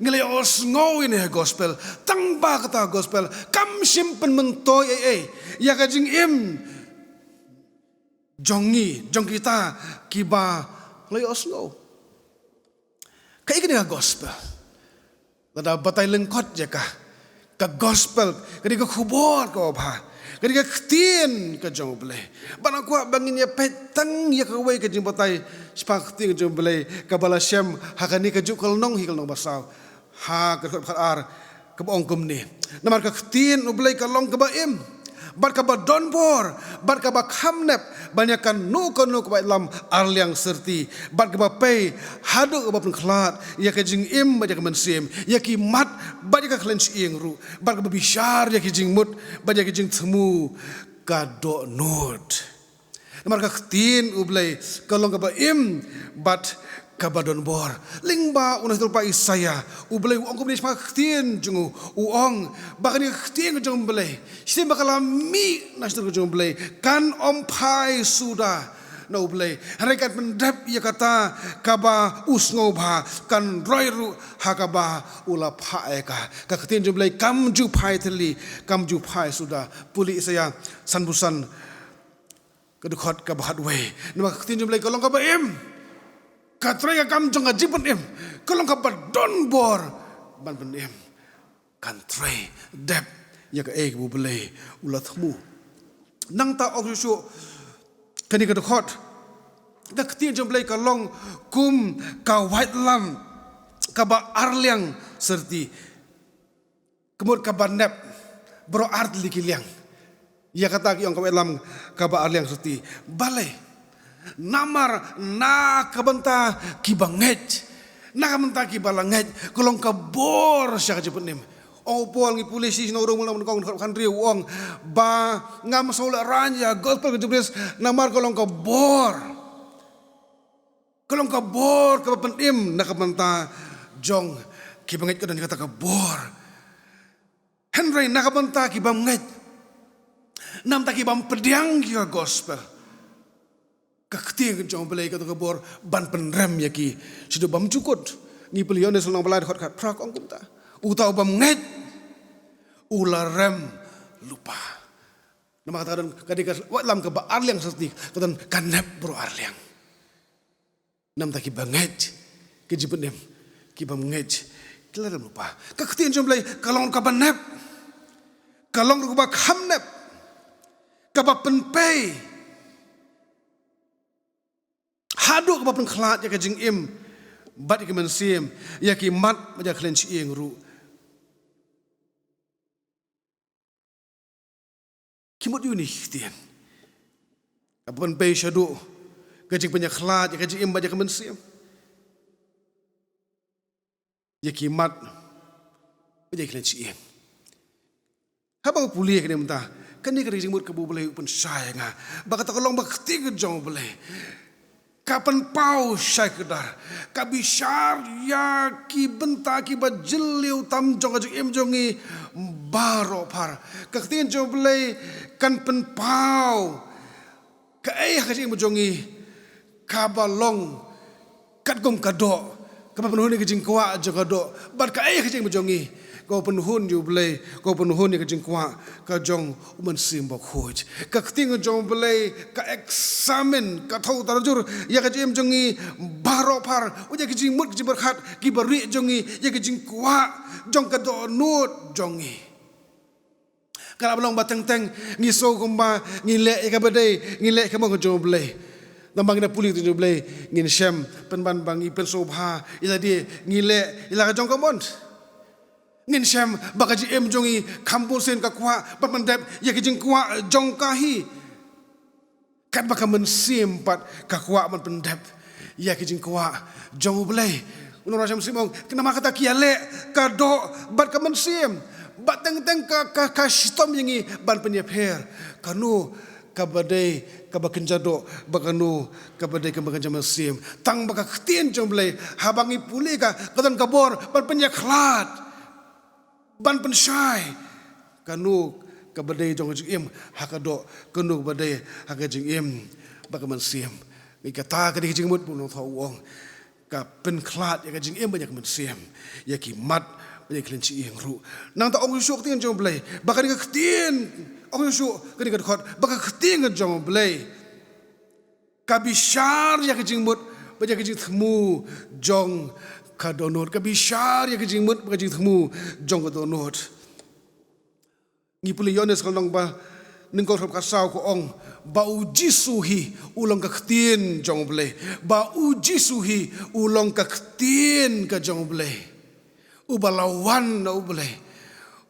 ngi la ïohsngew ïa ka gospel, tang ba kata ka gospel kam shym pynmyntoi ei ei ïa ka jingim jong ngi, jong kita kiba la ïohsngew. Kaei kane ka gospel? Lada batai lyngkot ïa ka, ka gospel ka dei ka khubor kaba bha, ka dei ka ktien ka jong U Blei. Bad nga kwah ba ngin ïa peit tang ïa kawei ka jingbatai shaphang ka ktien ka jong U Blei kaba la shem ha kane ka juh ka lynnong hi ka lynnong ba saw, ha ka dkhot khatar, kaba ong kumne: Namar ka ktien U Blei ka long kaba im bad kaba don bor bad kaba kham nep ban ïa kano kano kaba ïalam ar liang syrti, bad kaba pei haduh kaba pynkhlad ïa ka jingim bad ïa ka mynsiem, ïa ki mat bad ïa ka khlem shyieng ruh, bad kaba bishar ïa ki jingmut bad ïa ki jingthmu ka dohnud. Namar ka ktien U Blei ka long kaba im bad kaba don bor. Lyngba u nongshun lypa Isaïah, U Blei u ong kumne shaphang ka ktien jong u, u ong ba kane ka ktien ka jong U Blei, shisien ba ka la mih na shyntur ka jong U Blei, kan ym phai suda na U Blei, hynrei kan pyndep ïa kata kaba u sngewbha, kan roi ruh ha kaba u la phah ïa ka. Ka ktien jong U Blei kam ju phai thylli, kam ju phai suda. Pule Isaïah sanphew san, ka dkhot kaba khatwei. Namar ka ktien jong U Blei ka long kaba im, ka trei ka kam jong ka jingpynim, ka long kaba don bor ban pynim, kan trei dep ïa kaei kaba U Blei u la thmu. Nangta ong shuh shuh kane ka dkhot, ka ktien jong U Blei ka long kum ka waitlam kaba ar liang syrti. Ka mut kaba nep baroh ar tylli ki liang. Ïa kata ki ong ka waitlam kaba ar liang syrti. Balei? Namar na ka bynta kiba ngeit, na ka bynta kiba la ngeit, ka long ka bor sha ka jingpynim. Ong u Paul, ngi pule shi na u Rom lynnong ba nyngkong dkhot khathynriew, u ong ba ngam sngew lehraiñ ïa ka gospel ka jubris, namar ka long ka bor. Ka long ka bor kaba pynim na ka bynta jong kiba ngeit, ka don kata ka bor. Hynrei na ka bynta ki bym ngeit, na ka bynta ki bym pdiang ïa ka gospel, ka ktien ka jong U Blei ka don ka bor ban pynrem ïa ki shaduh bymjukut. Ngi pule Ïoannis lynnong ba lai dkhot khatphra, ka ong kumta: Uta u bym ngeit u la rem lypa. Namar kata ka don, ka dei ka waitlam kaba ar liang syrti, ka don, ka nep baroh ar liang. Na ka bynta kiba ngeit ka jingpynim, ki bym ngeit ki la rem lypa. Ka ktien jong U Blei ka long kaba nep, ka long ruh kaba kham nep, kaba pynpei Haduh kaba pynkhlad ïa ka jingim bad ïa ka mynsiem, ïa ki mat bad ïa ka khlieh shyieng ruh. Ki mut ïa une u ktien. Ka pynpei shaduh ka jingpynïakhlad ïa ka jingim bad ïa ka mynsiem, ïa ki mat bad ïa ka khlieh shyieng. Haba nga pule kane mynta, kane ka dei ka jingmut kaba U Blei u pynshai ïa nga. Ba kata ka long ba ka ktien ka jong U Blei ka pynpaw shai kdar, ka bishar ïa ki bynta kiba jylliew tam jong ka jingim jong ngi baroh phar. Ka ktien jong U Blei kan pynpaw kaei ha ka jingim jong ngi kaba long katkum ka doh, kaba pynhun ïa ka jingkwah jong ka doh, bad kaei ha ka jingim jong ngi kaba pynhun ïa U Blei, kaba pynhun ïa ka jingkwah ka jong U Mynsiem Bakhuid. Ka ktien jong U Blei ka eksamin, ka thaw tarjur ïa ka jingim jong ngi baroh phar, ïa ka jingmut, ka jingpyrkhat, kiba rieh jong ngi, ïa ka jingkwah jong ka dohnud jong ngi. Ka lah ban long ba teng teng ngi sngew kumba ngi leh ïa kaba dei, ngi leh ka mon ka jong U Blei. Namar ngi da pule ka ktien jong U Blei, ngin shem pynban ba ngi pynsngewbha ïa lade, ngi leh ïa la ka jong ka mon. Ngin shem ba ka jingim jong ngi kham bun sien ka kwah ban pyndep ïa ka jingkwah jong ka hi. Katba ka mynsiem pat ka kwah ban pyndep ïa ki jingkwah jong U Blei. U nongrwai mynsiem u ong, namar kata ki ïaleh ka doh bad ka mynsiem. Bad teng teng ka, ka, ka shitom ïa ngi ban pynïapher kano kaba dei kaba kynja doh bad kano kaba dei kaba kynja mynsiem. Tang ba ka ktien jong U Blei, haba ngi pule ka, ka don ka bor ban pynïakhlad, ban pynshai kano kaba dei jong ka jingim ha ka doh, kano kaba dei ha ka jingim bad ka mynsiem. Ngi kata ka dei ka jingmut ba u nongthoh u ong, ka pynkhlad ïa ka jingim bad ïa ka mynsiem, ïa ki mat bad ïa ka khlieh shyieng ruh. Nangta ong shuh shuh ka ktien jong U Blei, ba kane ka ktien, ong shuh shuh kane ka dkhot, ba ka ktien ka jong U Blei ka bishar ïa ka jingmut bad ïa ka jingthmu jong ka dohnud. Ka bishar ïa ka jingmut bad ka jingthmu jong ka dohnud. Ngi pule Ïoannis ka lynnong ba nyngkong, dkhot ka saw, ka ong ba U Jisu hi u long ka ktien jong U Blei. Ba U Jisu hi u long ka ktien ka jong U Blei, uba la wan na U Blei,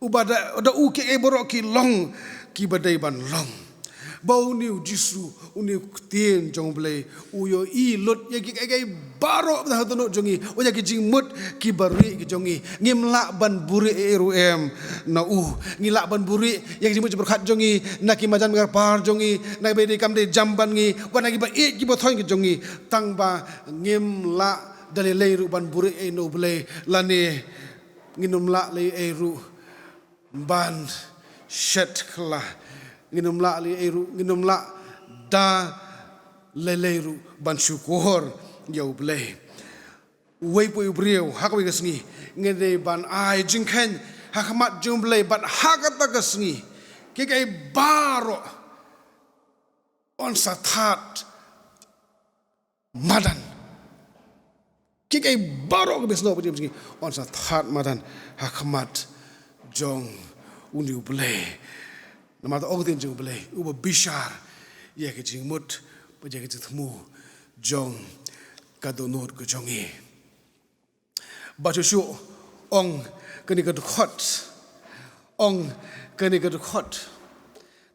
uba da, da u kiei baroh ki long kiba dei ban long. Ba une U Jisu, une u ktien jong U Blei, u ïohi lut ïa kiei kiei baroh ba ha dohnud jong ngi, ïa ki jingmut kiba rieh ki jong ngi. Ngim lah ban buhrieh ei ei ruh em na u. Ngi lah ban buhrieh ïa ki jingmut jingpyrkhat jong ngi na ki marjan marpar jong ngi, na kiba dei kam dei jamban ngi, wat na kiba ïeit kiba thoiñ ki jong ngi. Tang ba ngim lah da lei lei ruh ban buhrieh ei na U Blei, lane ngin ym lah lei ei ruh ban shet kylla, ngin ym lah lei ei ruh, ngin ym lah da lei lei ruh ban shukor ïa U Blei. Uwei pa uwei u briew ha kawei ka sngi, ngi dei ban ai jingkheiñ ha khmat jong U Blei, bad ha kata ka sngi kiei kiei baroh yn sa thad madan. Kiei kiei baroh kiba snoh bad jingim jong ngi yn sa thad madan ha khmat jong une U Blei. Namar kata ong ka ktien jong U Blei, uba bishar ïa ki jingmut bad ïa ki jingthmu jong ka dohnud ka jong ngi. Bad shuh shuh ong kane ka dkhot, ong kane ka dkhot.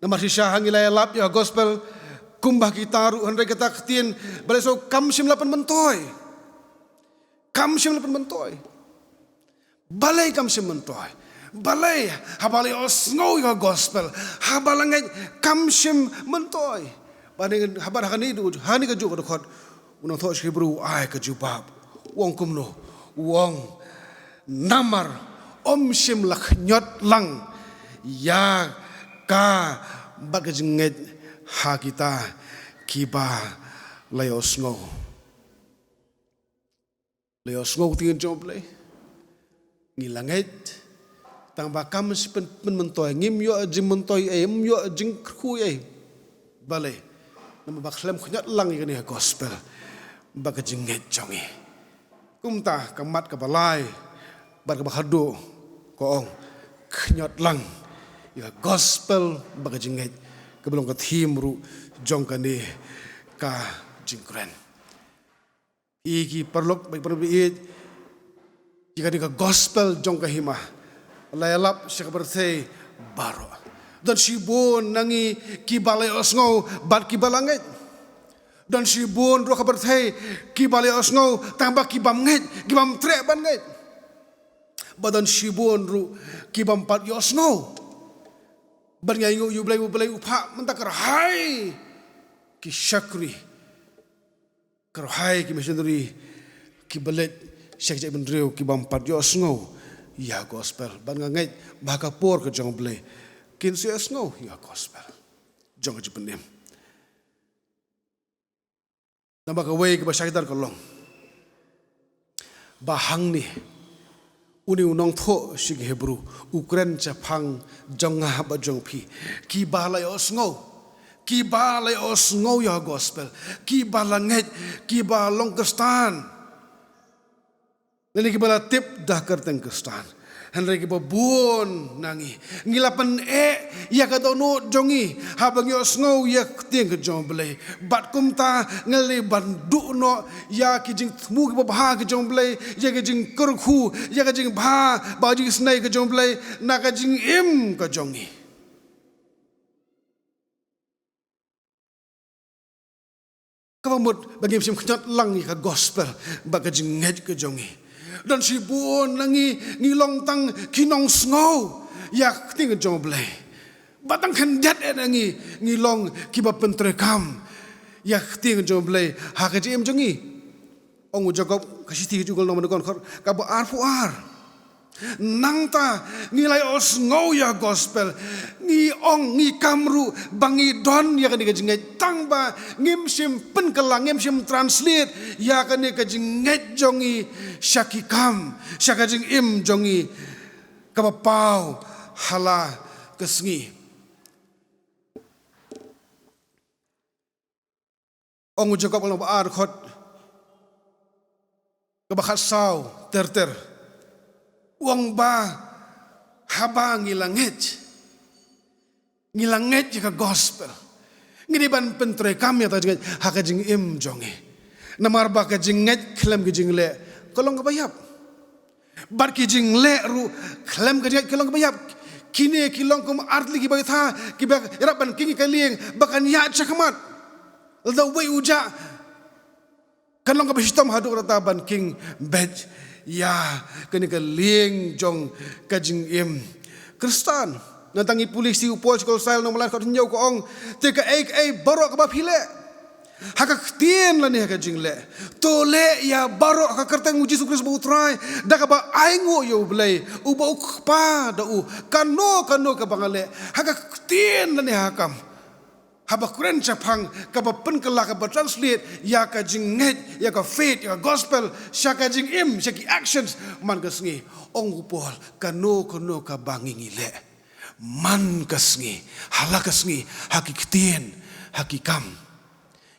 Namar shisha ha ngi la ïalap ïa ka gospel kumba kita ruh, hynrei kata ka ktien, balei sngew kam shym la pynmyntoi. Kam shym la pynmyntoi. Balei kam shym myntoi? Balei haba la ïohsngew ïa ka gospel, haba la ngeit, kam shym myntoi? Bad haba ha kane, ha kane kajuh ka dkhot, u nongthoh Hebru u ai ka jubab. U ong kumno? U ong, namar ym shym la khñiot lang ïa ka bad ka jingngeit ha kita kiba la ïohsngew. La ïohsngew ka ktien jong U Blei, ngi la ngeit, tang ba kam shym pyn-, pynmyntoi, ngim ïoh jingmyntoi ei, ym ïoh jingkyrkhu ei. Balei? Namar ba khlem khñiot lang ïa kane ka gospel bad ka jingngeit jong ngi. Kumta ka mat kaba lai bad kaba khatduh ka ong, khñiot lang ïa ka gospel bad ka jingngeit, kaba long ka theme ruh jong kane ka jingkren. Ïa ki paralok bad ki parabangeit, ïa kane ka gospel jong ka hima la ïalap sha ka pyrthei baroh. Don shibun na ngi kiba la ïohsngew bad kiba la ngeit. Don shibun ruh ha ka pyrthei kiba la ïohsngew tang ba ki bym ngeit, ki bym treh ban ngeit. Bad don shibun ruh ki bym pat ïohsngew. Bad ngi ainguh ïa U Blei, U Blei u phah mynta kyrhai ki shakri, kyrhai ki missionary kiba leit sha ki jaitbynriew ki bym pat ïohsngew ïa ka gospel. Bad nga ngeit ba ha ka por ka jong U Blei kin sa ïohsngew ïa ka gospel jong ka jingpynim. Namar kawei kaba shai dar ka long ba hangne une u nongthoh sha ki Hebru u kren shaphang jong nga bad jong phi, kiba la ïohsngew, kiba la ïohsngew ïa ka gospel, kiba la ngeit, kiba long Khristan. Lane kiba la tip da ka kyrteng Khristan. Hynrei kiba bun na ngi, ngi la pyneh ïa ka dohnud jong ngi haba ngi ïohsngew ïa ka ktien ka jong U Blei. Bad kumta ngi la dei ban duh noh ïa ki jingthmu kiba bha ka jong U Blei, ïa ki jingkyrkhu, ïa ki jingbha bad jingisynei ka jong U Blei na ka jingim ka jong ngi. Kaba mut ba ngim shym khñiot lang ïa ka gospel bad ka jingngeit ka jong ngi. Don shibun na ngi ngi long tang ki nongsngew ïa ka ktien ka jong U Blei. Bad tang khyndiat eh na ngi ngi long kiba pyntreikam ïa ka ktien ka jong U Blei ha ka jingim jong ngi. Ong u Jakob ka shithi ka jong u, Jakob lynnong ba nyngkong, dkhot kaba arphew ar. Nangta ngi la ïohsngew ïa ka gospel, ngi ong, ngi kam ruh ba ngi don ïa kane ka jingngeit, tang ba ngim shym pynkylla, ngim shym translate ïa kane ka jingngeit jong ngi sha ki kam, sha ka jingim jong ngi kaba paw ha la ka sngi. Ong u Jakob lynnong ba ar, dkhot kaba khatsaw ter ter. U ong ba haba ngi la ngeit, ngi la ngeit ïa ka gospel, ngi dei ban pyntreikam ïa kata ka jingngeit ha ka jingim jong ngi. Namar ba ka jingngeit khlem ka jingleh ka long kaba ïap. Bad ki jingleh ruh khlem ka jingngeit ki long kiba ïap. Kine ki long kum artylli ki bynta kiba ïarap ban king ïa ka lieng ba kan ïaid shakhmat. Lada uwei u jah, kan long kaba shitom haduh katta ban king beit ïa kane ka lieng jong ka jingim Khristan. Nangta ngi pule shithi u Paul sha ki Kolossai lynnong ba lai, dkhot hynñiew, ka ong, te kaei kaei baroh kaba phi leh, ha ka ktien lane ha ka jingleh, to leh ïa baroh ha ka kyrteng U Jisu Khrist uba U Trai, da kaba ainguh ïa U Blei uba U Kpa da u. Kano kano kaba nga leh, ha ka ktien lane ha ka kam, haba kren shaphang kaba pynkylla, kaba translate ïa ka jingngeit, ïa ka faith, ïa ka gospel sha ka jingim, sha ki actions man ka sngi. Ong u Paul, kano kano kaba ngi ngi leh man ka sngi, ha la ka sngi, ha ki ktien, ha ki kam,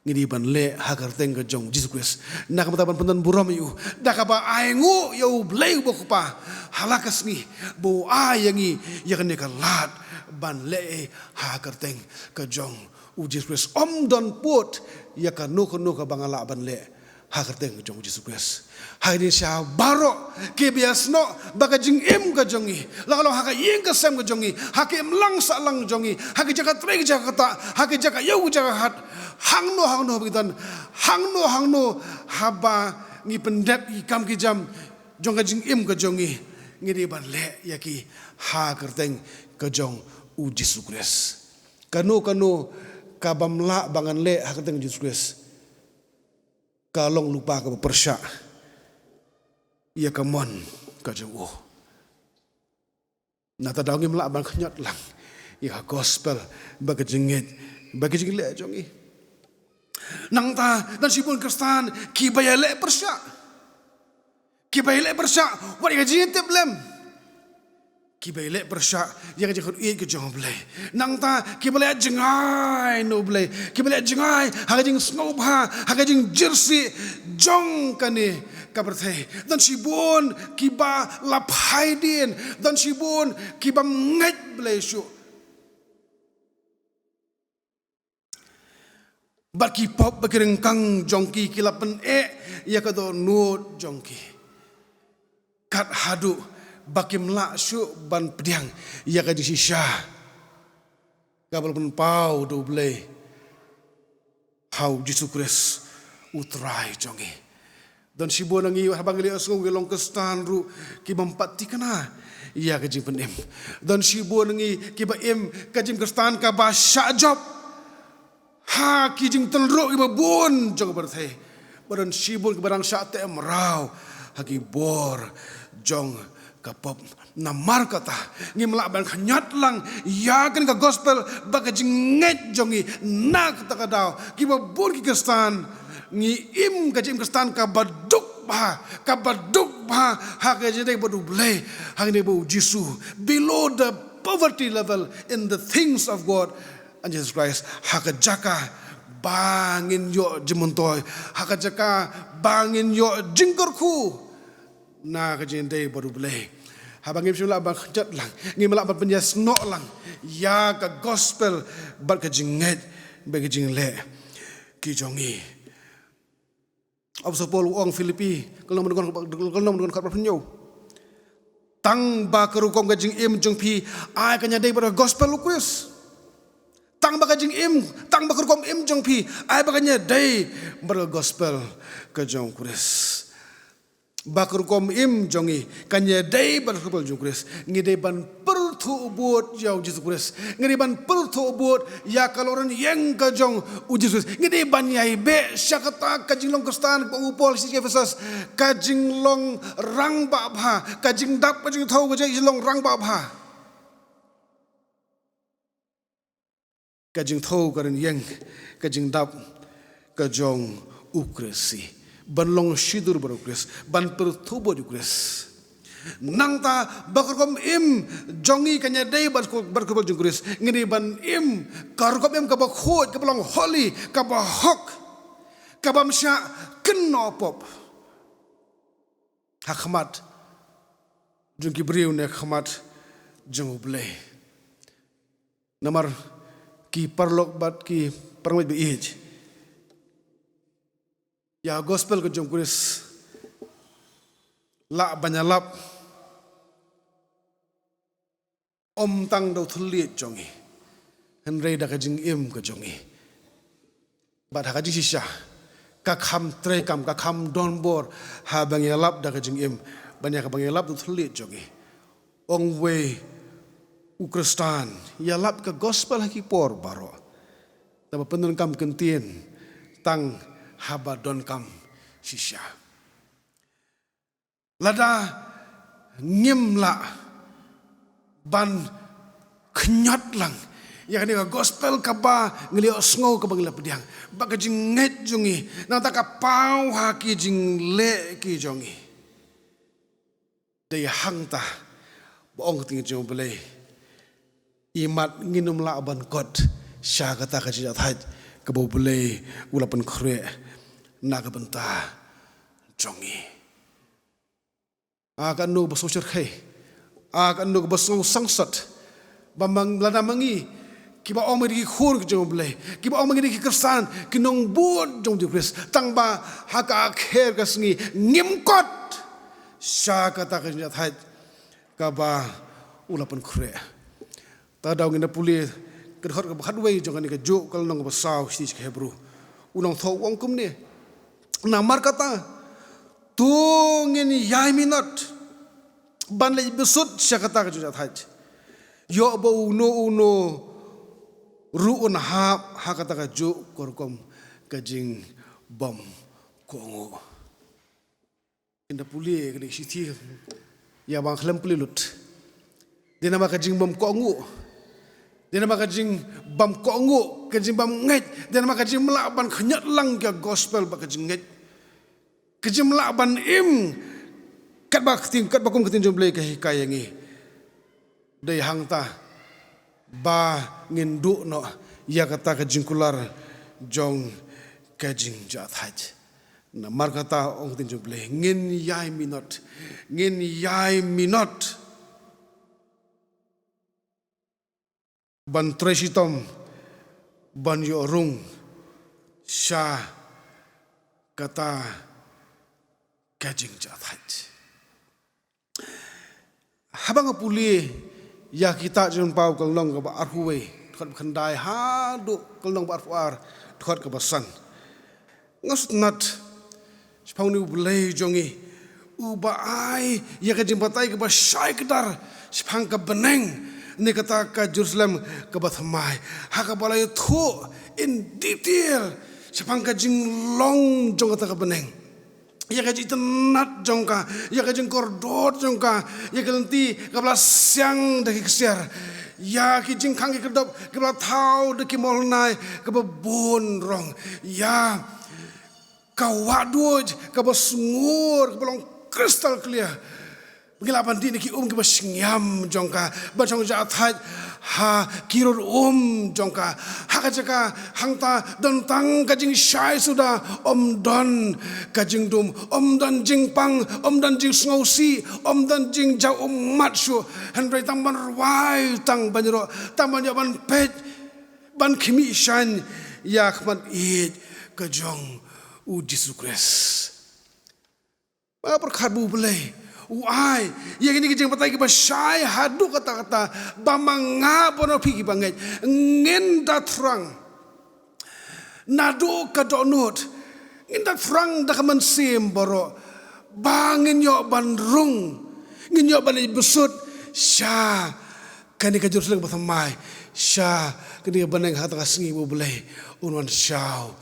ngi dei ban leh ha ka kyrteng ka jong U Jisu Khrist. Na ka bynta ban pyndon burom ïa u, da kaba ainguh ïa U Blei uba U Kpa ha la ka sngi, ba u ai ïa ngi ïa kane ka lad ban leh ha ka kyrteng ka jong U Jisu Khrist. Ym don pud ïa kano kano kaba nga lah ban leh ha ka kyrteng ka jong U Jisu Khrist. Ha kine sha baroh kiba ïasnoh ba ka jingim ka jong ngi, la ka long ha ka ïing ka sem ka jong ngi, ha ka imlang sahlang jong ngi, ha ka jaka trei ka jaka ktah, ha ka jaka ïew ka jaka hat, hangno hangno ba ngi don, hangno hangno haba ngi pyndep ïa ki kam ki jam jong ka jingim ka jong ngi, ngi dei ban leh ïa ki ha ka kyrteng ka jong U Jisu Khrist. Kano kano kabym lah ba ngan leh ha ka kyrteng U Jisu Khrist, ka long lypa kaba pyrshah ïa ka mon ka jong u. Nangta daw ngim lah ban khñiot lang ïa ka gospel bad ka jingngeit bad ka jingleh jong ngi. Nangta don shibun Khristan kiba ïaleh pyrshah, kiba ïaleh pyrshah wat ïa ka jingïatiplem, kiba ïaleh pyrshah ïa ka jingkhot ïeit ka jong U Blei. Nangta kiba la ïajngai na U Blei, kiba la ïajngai ha ka jingsngewbha, ha ka jingjyrsieh jong kane ka pyrthei. Don shibun kiba la phai dien, don shibun kibym ngeit Blei shuh. Bad ki pop bad ki ryngkang jong ki ki la pyneh ïa ka dohnud jong ki, kat haduh ba kim lah shuh ban pdiang ïa ka jingshisha kaba la pynpaw da U Blei ha U Jisu Khrist U Trai jong ngi. Don shibun na ngi haba ngi leh sngew ngi long Khristan ruh ki bym pat thikna ïa ka jingpynim. Don shibun na ngi kiba im ka jingkhristan kaba shah jop ha ki jingtynruh kiba bun jong ka pyrthei. Bad don shibun kiba dang shah teh mraw ha ki bor jong ka pop. Namar kata, ngim lah ban khñiot lang ïa kane ka gospel bad ka jingngeit jong ngi. Na kata ka daw, kiba bun ki khristan ngi im ka jingim khristan kaba duk bha, kaba duk bha ha ka jingïadei bad U Blei, ha ka jingïadei bad U Jisu, below the poverty level in the things of God and Jesus Christ, ha ka jaka ba ngin ïoh jingmyntoi, ha ka jaka ba ngin ïoh jingkyrkhu na ka jingïadei bad U Blei. Haba ngim shym lah ban khñiot lang, ngim lah ban pynïasnoh lang ïa ka gospel bad ka jingngeit bad ka jingleh ki jong ngi. Apostol Paul u ong Philippi, ka lynnong ba nyngkong, ka lynnong ba nyngkong, khat ba hynñiew. Tang ba ka rukom ka jingim jong phi ai ka jingïadei bad ka gospel U Khrist. Tang ba ka jingim, tang ba ka rukom im jong phi ai ba ka jingïadei bad ka gospel ka jong U Khrist. Ba ka rukom im jong ngi ka jingïadei bad ka gospel jong U Khrist, ngi dei ban pyrthuh bud ïa U Jisu Khrist. Ngi dei ban pyrthuh bud ïa ka longïing ka jong U Jisu Khrist. Ngi dei ban ïai beh sha kata ka jinglong khristan ba u Paul sha ki Ephesus, ka jinglong rangbah bha, ka jingdap, ka jingthew, ka jinglong rangbah bha. Ka jingthew, ka rynïeng, ka jingdap ka jong U Khrist. Ban long shidur bad U Khrist, ban pyrthuh bud U Khrist. Nangta ba ka rukom im jong ngi ka jingïadei bad ka, bad ka jong U Khrist, ngi dei ban im ka rukom im kaba khuid, kaba long holy, kaba hok, kabym shah kynnoh pop ha khmat jong ki briew ne ha khmat jong U Blei. Namar ki paralok bad ki parangmeit ba ïeit, ïa gospel ka jong U Khrist lah ban ïalap ym tang da u thylliej jong ngi, hynrei da ka jingim ka jong ngi. Bad ha ka jingshisha, ka kham treikam, ka kham donbor haba ngi ïalap da ka jingim ban ïa kaba ngi ïalap da u thylliej jong ngi. Ong uwei u Khristan, ïalap ka gospel ha ki por baroh, tangba pyndonkam kyntien tang haba donkam shisha. Lada ngim lah ban khñiot lang ïa kane ka gospel kaba ngi la ïohsngew, kaba ngi la pdiang, bad ka jingngeit jong ngi, nangta ka paw ha ki jingleh ki jong ngi, dei hangta ba ong ka ktien jong U Blei, imat ngin ym lah ban kot sha kata ka jingjahthait kaba U Blei u la pynkhreh na ka bynta jong ngi. A katno ba sngewsyrkhei, a katno ba sngewsangsot, ba ma, lada ma ngi kiba ong ba ngi dei ki khun ki jong U Blei, kiba ong ba ngi dei ki Khristan, ki nongbud jong U Jisu Khrist, tangba ha ka kher ka sngi ngim kot sha kata ka jingjahthait kaba u la pynkhreh. Ta daw ngin da pule ka dkhot kaba khatwei jong kane kajuh ka lynnong kaba saw shithi sha ki Hebru. U nongthoh u ong kumne: Namar kata, to ngin ïai minot ban leit bsut sha kata ka jingjahthait, ïoh ba uno uno ruh un hap ha kata kajuh ka rukom ka jingbymkohnguh. Ngin da pule kane ka shithi ïa ba nga khlem pule lut. Dei namar ka jingbymkohnguh, dei namar ka jingbymkohnguh, ka jingbymngeit, dei namar ka jingym lah ban khñiot lang ïa ka gospel bad ka jingngeit, ka jingym lah ban im katba ka ktien, katba kum ka ktien jong U Blei ka hikai ïa ngi. Dei hangta ba ngin duh noh ïa kata ka jingkular jong ka jingjahthait. Namar kata, ong ka ktien jong U Blei, ngin ïai minot, ngin ïai minot ban trei shitom ban ïoh rung sha kata ka jingjahthait. Haba nga pule ïa kita Jingpynpaw ka lynnong kaba arphew wei, dkhot ba khyndai haduh ka lynnong ba arphew ar, dkhot kaba san, nga sngewtynnat shaphang une U Blei jong ngi uba ai ïa ka jingbatai kaba shai kdar shaphang ka bneng, ne kata ka Jerusalem kaba thymmai, ha kaba la ïathuh in detail shaphang ka jinglong jong kata ka bneng, ïa ka jingitynnad jong ka, ïa ka jingkordor jong ka, ïa ka lynti kaba la siang da ki ksiar, ïa ki jingkhang ki khyrdop kiba la thaw da ki mawlynnai kiba bun rong, ïa ka wahduid kaba sngur kaba long crystal clear. Ngi lah ban dih na ki um kiba shngiam jong ka, ban shong jahthait ha ki rud um jong ka. Ha ka jaka hangta don tang ka jingshai suda, ym don ka jingdum, ym don jingpang, ym don jingsngewsih, ym don jingjaw ummat shuh. Hynrei tang ban rwai, tang ban ïaroh, tang ban ïoh ban peit, ban khmih shaiñ ïa ka khmat ïeit ka jong U Jisu Khrist. Ba pyrkhat ba U Blei u ai ïa kine ki jingbatai kiba shai haduh katta katta, ba ma nga bad phi kiba ngeit ngin da thrang. Naduh ka dohnud ngin da thrang da ka mynsiem baroh, ba ngin ïoh ban rung, ngin ïoh ban ïeit bsut sha kane ka Jerusalem ba thymmai, sha kane ka bneng ha kata ka sngi ba U Blei un wan shaw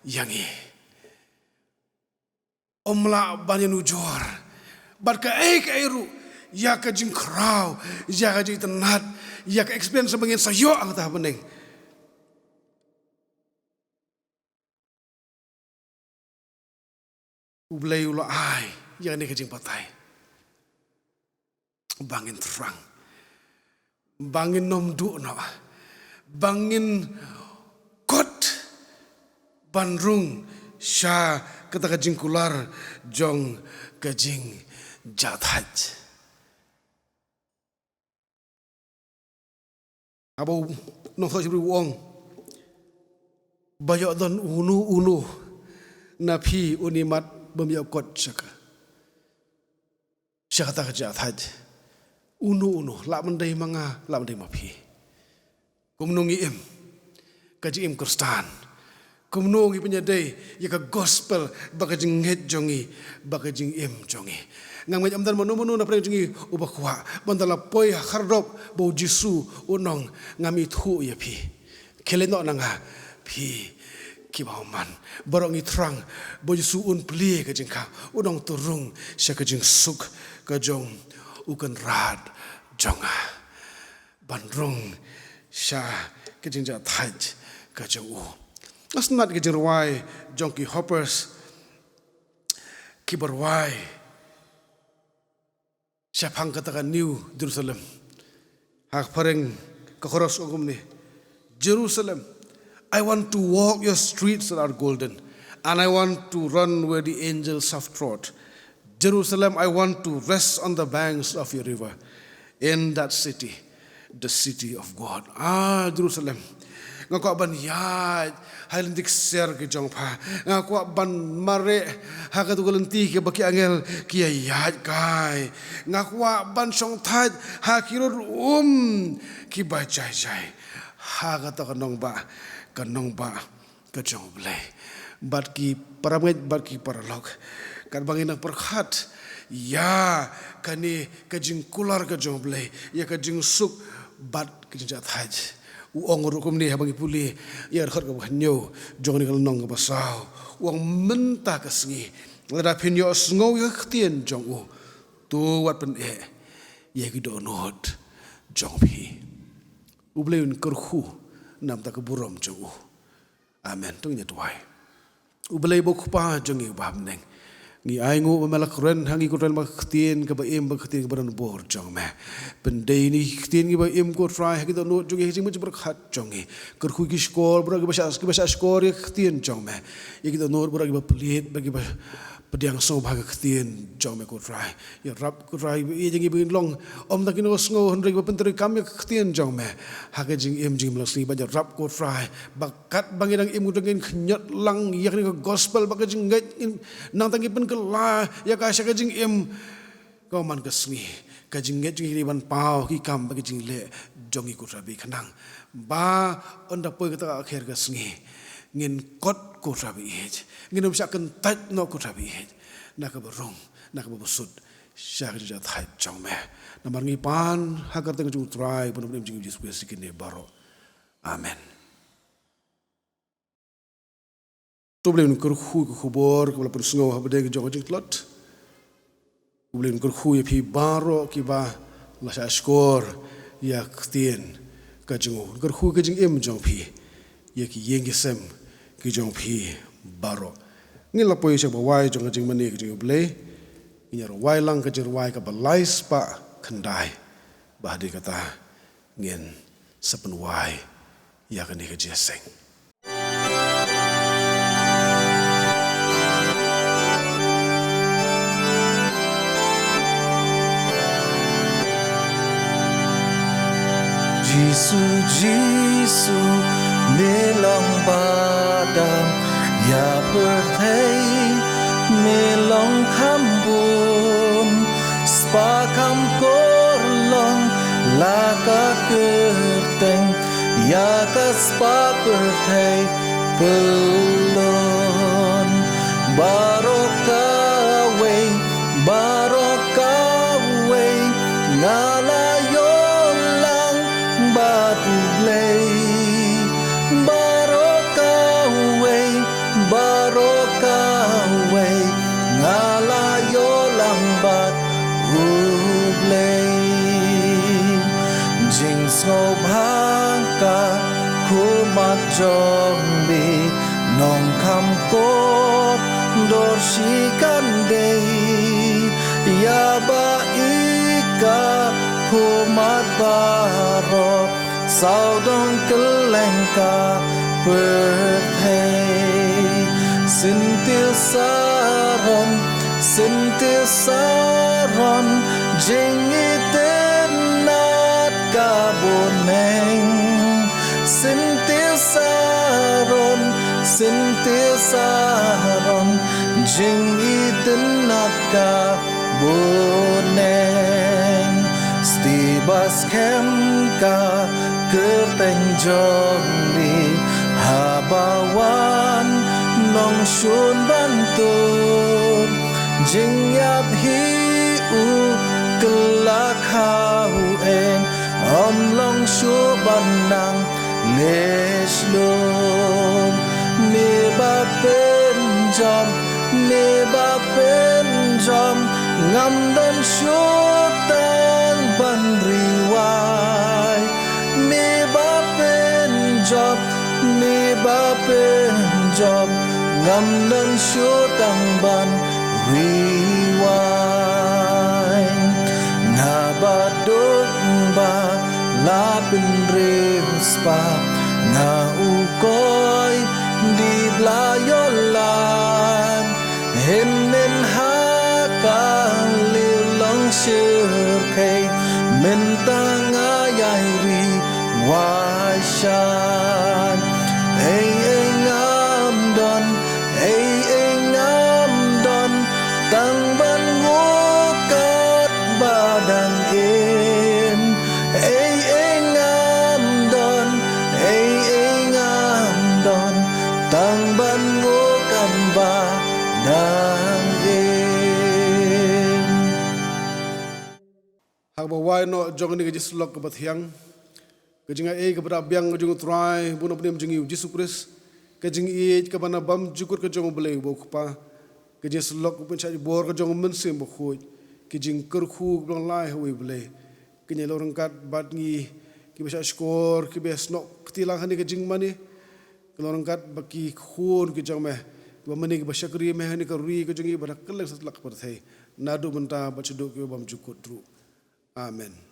ïa ngi. Ym lah ban ïanujor bad kaei kaei ruh ïa ka jingkhraw, ïa ka jingitynnad, ïa ka experience ba ngin sa ïoh ha kata ka bneng. U Blei u la ai ïa kane ka jingbatai ba ngin thrang, ba ngin nym duh noh, ba ngin kot ban rung sha kata ka jingkular jong ka jingjahthait. Haba u nongthoh Hebru u ong, ba ïoh don uno uno na phi un ïa mad bym ïoh kot sha ka, sha kata ka jingthait. Uno uno, lah ban dei ma nga, lah ban dei ma phi. Kumno ngi im ka jingim Khristan? Kumno ngi pynïadei ïa ka gospel bad ka jingngeit jong ngi, bad ka jingim jong ngi? Ngam ngeit ym don mano mano na pdeng jong ngi uba kwah, ban da la poi ha khyrdop ba U Jisu u ong, ngam ithuh ïa phi. Khie leit noh na nga phi kiba bymman. Baroh ngi thrang ba U Jisu un plie ka jingkhang, un ong, to rung sha ka jingsuk ka jong U Kynrad jong nga, ban rung sha ka jingjahthait ka jong u. Nga sngewtynnat ka jingrwai jong ki Hoppers kiba rwai shaphang kata ka New Jerusalem. Ha ka phareng ka chorus ong kumne: Jerusalem, I want to walk your streets that are golden, and I want to run where the angels have trod. Jerusalem, I want to rest on the banks of your river. In that city, the city of God. Ah, Jerusalem, nga kwah ban ïaid ha lynti ksiar ki jong pha. Nga kwah ban mareh ha katu ka lynti kaba ki angel ki ïaid kai. Nga kwah ban shongthait ha ki rud um kiba jai jai, ha kata ka nongbah, ka nongbah ka jong U Blei. Bad ki parabangeit bad ki paralok, katba ngin nang pyrkhat ïa kane ka jingkular ka jong U Blei ïa ka jingsuk bad ka jingjahthait, u ong ruh kumne haba ngi pule ïa ka dkhot kaba hynñiew jong kane ka lynnong kaba saw. U ong, mynta ka sngi lada phin ïohsngew ïa ka ktien jong u, to wat pyneh ïa ki dohnud jong phi. U Blei un kyrkhu na bynta ka burom jong u. Amen. To ngin ïa duwai. U Blei ba u Kpa jong ngi uba ha bneng, Ngi ainguh ba me la kren ha ngi, ko Trai, namar ka ktien kaba im bad ka ktien kaba don bor jong me. Pyndei ïa kine ki ktien kiba im, ko Trai, ha ki dohnud jong ngi, ha ka jingmut jingpyrkhat jong ngi. Kyrkhu ïa ki shkor baroh kiba shah, kiba shah shkor ïa ka ktien jong me. Ïa ki dohnud baroh kiba plied bad kiba pdiang sngewbha ïa ka ktien jong me, ko Trai. Ïarap, ko Trai, ba ïeit jong ngi ba ngin long ym tang ki nongsngew hynrei kiba pyntreikam ïa ka ktien jong me ha ka jingim jingim la ka sngi. Bad ïarap, ko Trai, ba katba ngi dang im, ko Trai, ngin khñiot lang ïa kane ka gospel bad ka jingngeit, ngin nang tang ki pynkylla ïa ka sha ka jingim kaba man ka sngi. Ka jingngeit jong ngi ban paw ki kam bad ki jingleh jong ngi, ko Trai, ba khnang ba ynda poi kata ka akher ka sngi, ngin kot, ko Trai ba ïeit, ngin ym shah kyntait noh, ko Trai ba ïeit, na kaba rung, na kaba bsut sha ka jingjathait jong me. Namar ngi pan ha ka kyrteng jong u Trai bad u Nongpynim jong ngi, u Jisu Khrist, ïa kine baroh. Amen. To, U Blei un kyrkhu ïa ka khubor kaba la pynsngew hapdeng ka jong ka jingtlot. U Blei un kyrkhu ïa phi baroh kiba la shah shkor ïa ka ktien ka jong u. Un kyrkhu ïa ka jingim jong phi, ïa ki ïing ki sem ki jong phi baroh. Ngin la poi sha kaba wai jong ka jingmane ka jong U Blei. Ngin ïa rwai lang ka jingrwai kaba lai spah khyndai. Bad hadien kata ngin sa pynwai ïa kane ka jingïaseng. Jisu, Jisu, me long badam ïa pyrthei, me long kham bun spah kham kurlong, la ka kyrteng ïa ka spah pyrthei pyllun. Baroh kawei, baroh kawei, nga la ïoh lang bad U Blei. Baroh kawei, baroh kawei, nga la ïoh lang bad U Blei. Jingsngewbha ka khmat jong me, nongkham kordor shi kan dei, ïa ba ïa ka khmat baroh sawdong kylleng ka pyrthei. Syntiew Saron, Syntiew Saron, jingitynnad ka bneng. Syntiew Saron, Syntiew Saron, jingitynnad ka bneng. Sdie ba skhem ka kyrteng jong me, haba wan nongshun ban tur. Jingïap hi u kylla khaweng, ym long shuh ban nang leh shlur. Me ba pynjop, me ba pynjop, ngam don shuh tang ban riwai. Me ba pynjop, me ba pynjop, ngam don shuh tang ban riwai. Nga baduk ba la pynriewspah, nga u koit dih ba la ïoh lad. Hynnin ha ka liang long shyrkhei, mynta nga ïai ri wai shai. Ei ei ngam don, ei ei ngam don, tang ban nguh katba dang im. Ei ei ngam don, ei ei ngam don, tang ban nguh katba dang im. Ha kaba wai noh jong kane ka jingsyllok kaba thiang, ka jingai ei kaba da biang ka jong u Trai bad u Nongpynim jong ngi u Jisu Khrist, ka jingïeit kaba na bymjukut ka jong u Blei uba u Kpa, ka jingsyllok ba pynshait bor ka jong u Mynsiem Bakhuid, ka jingkyrkhu kaba long lai ha uwei u Blei, kin ïa long ryngkat bad ngi kiba shah shkor, kiba snoh kti lang ha kane ka jingmane, kin long ryngkat bad ki khun ki jong me, Ba mynne kiba shakri ïa me ha kane ka ri ka jong ngi, ba da kylleng satlak pyrthei, naduh mynta bad shaduh kiba bymjukut ruh. Amen.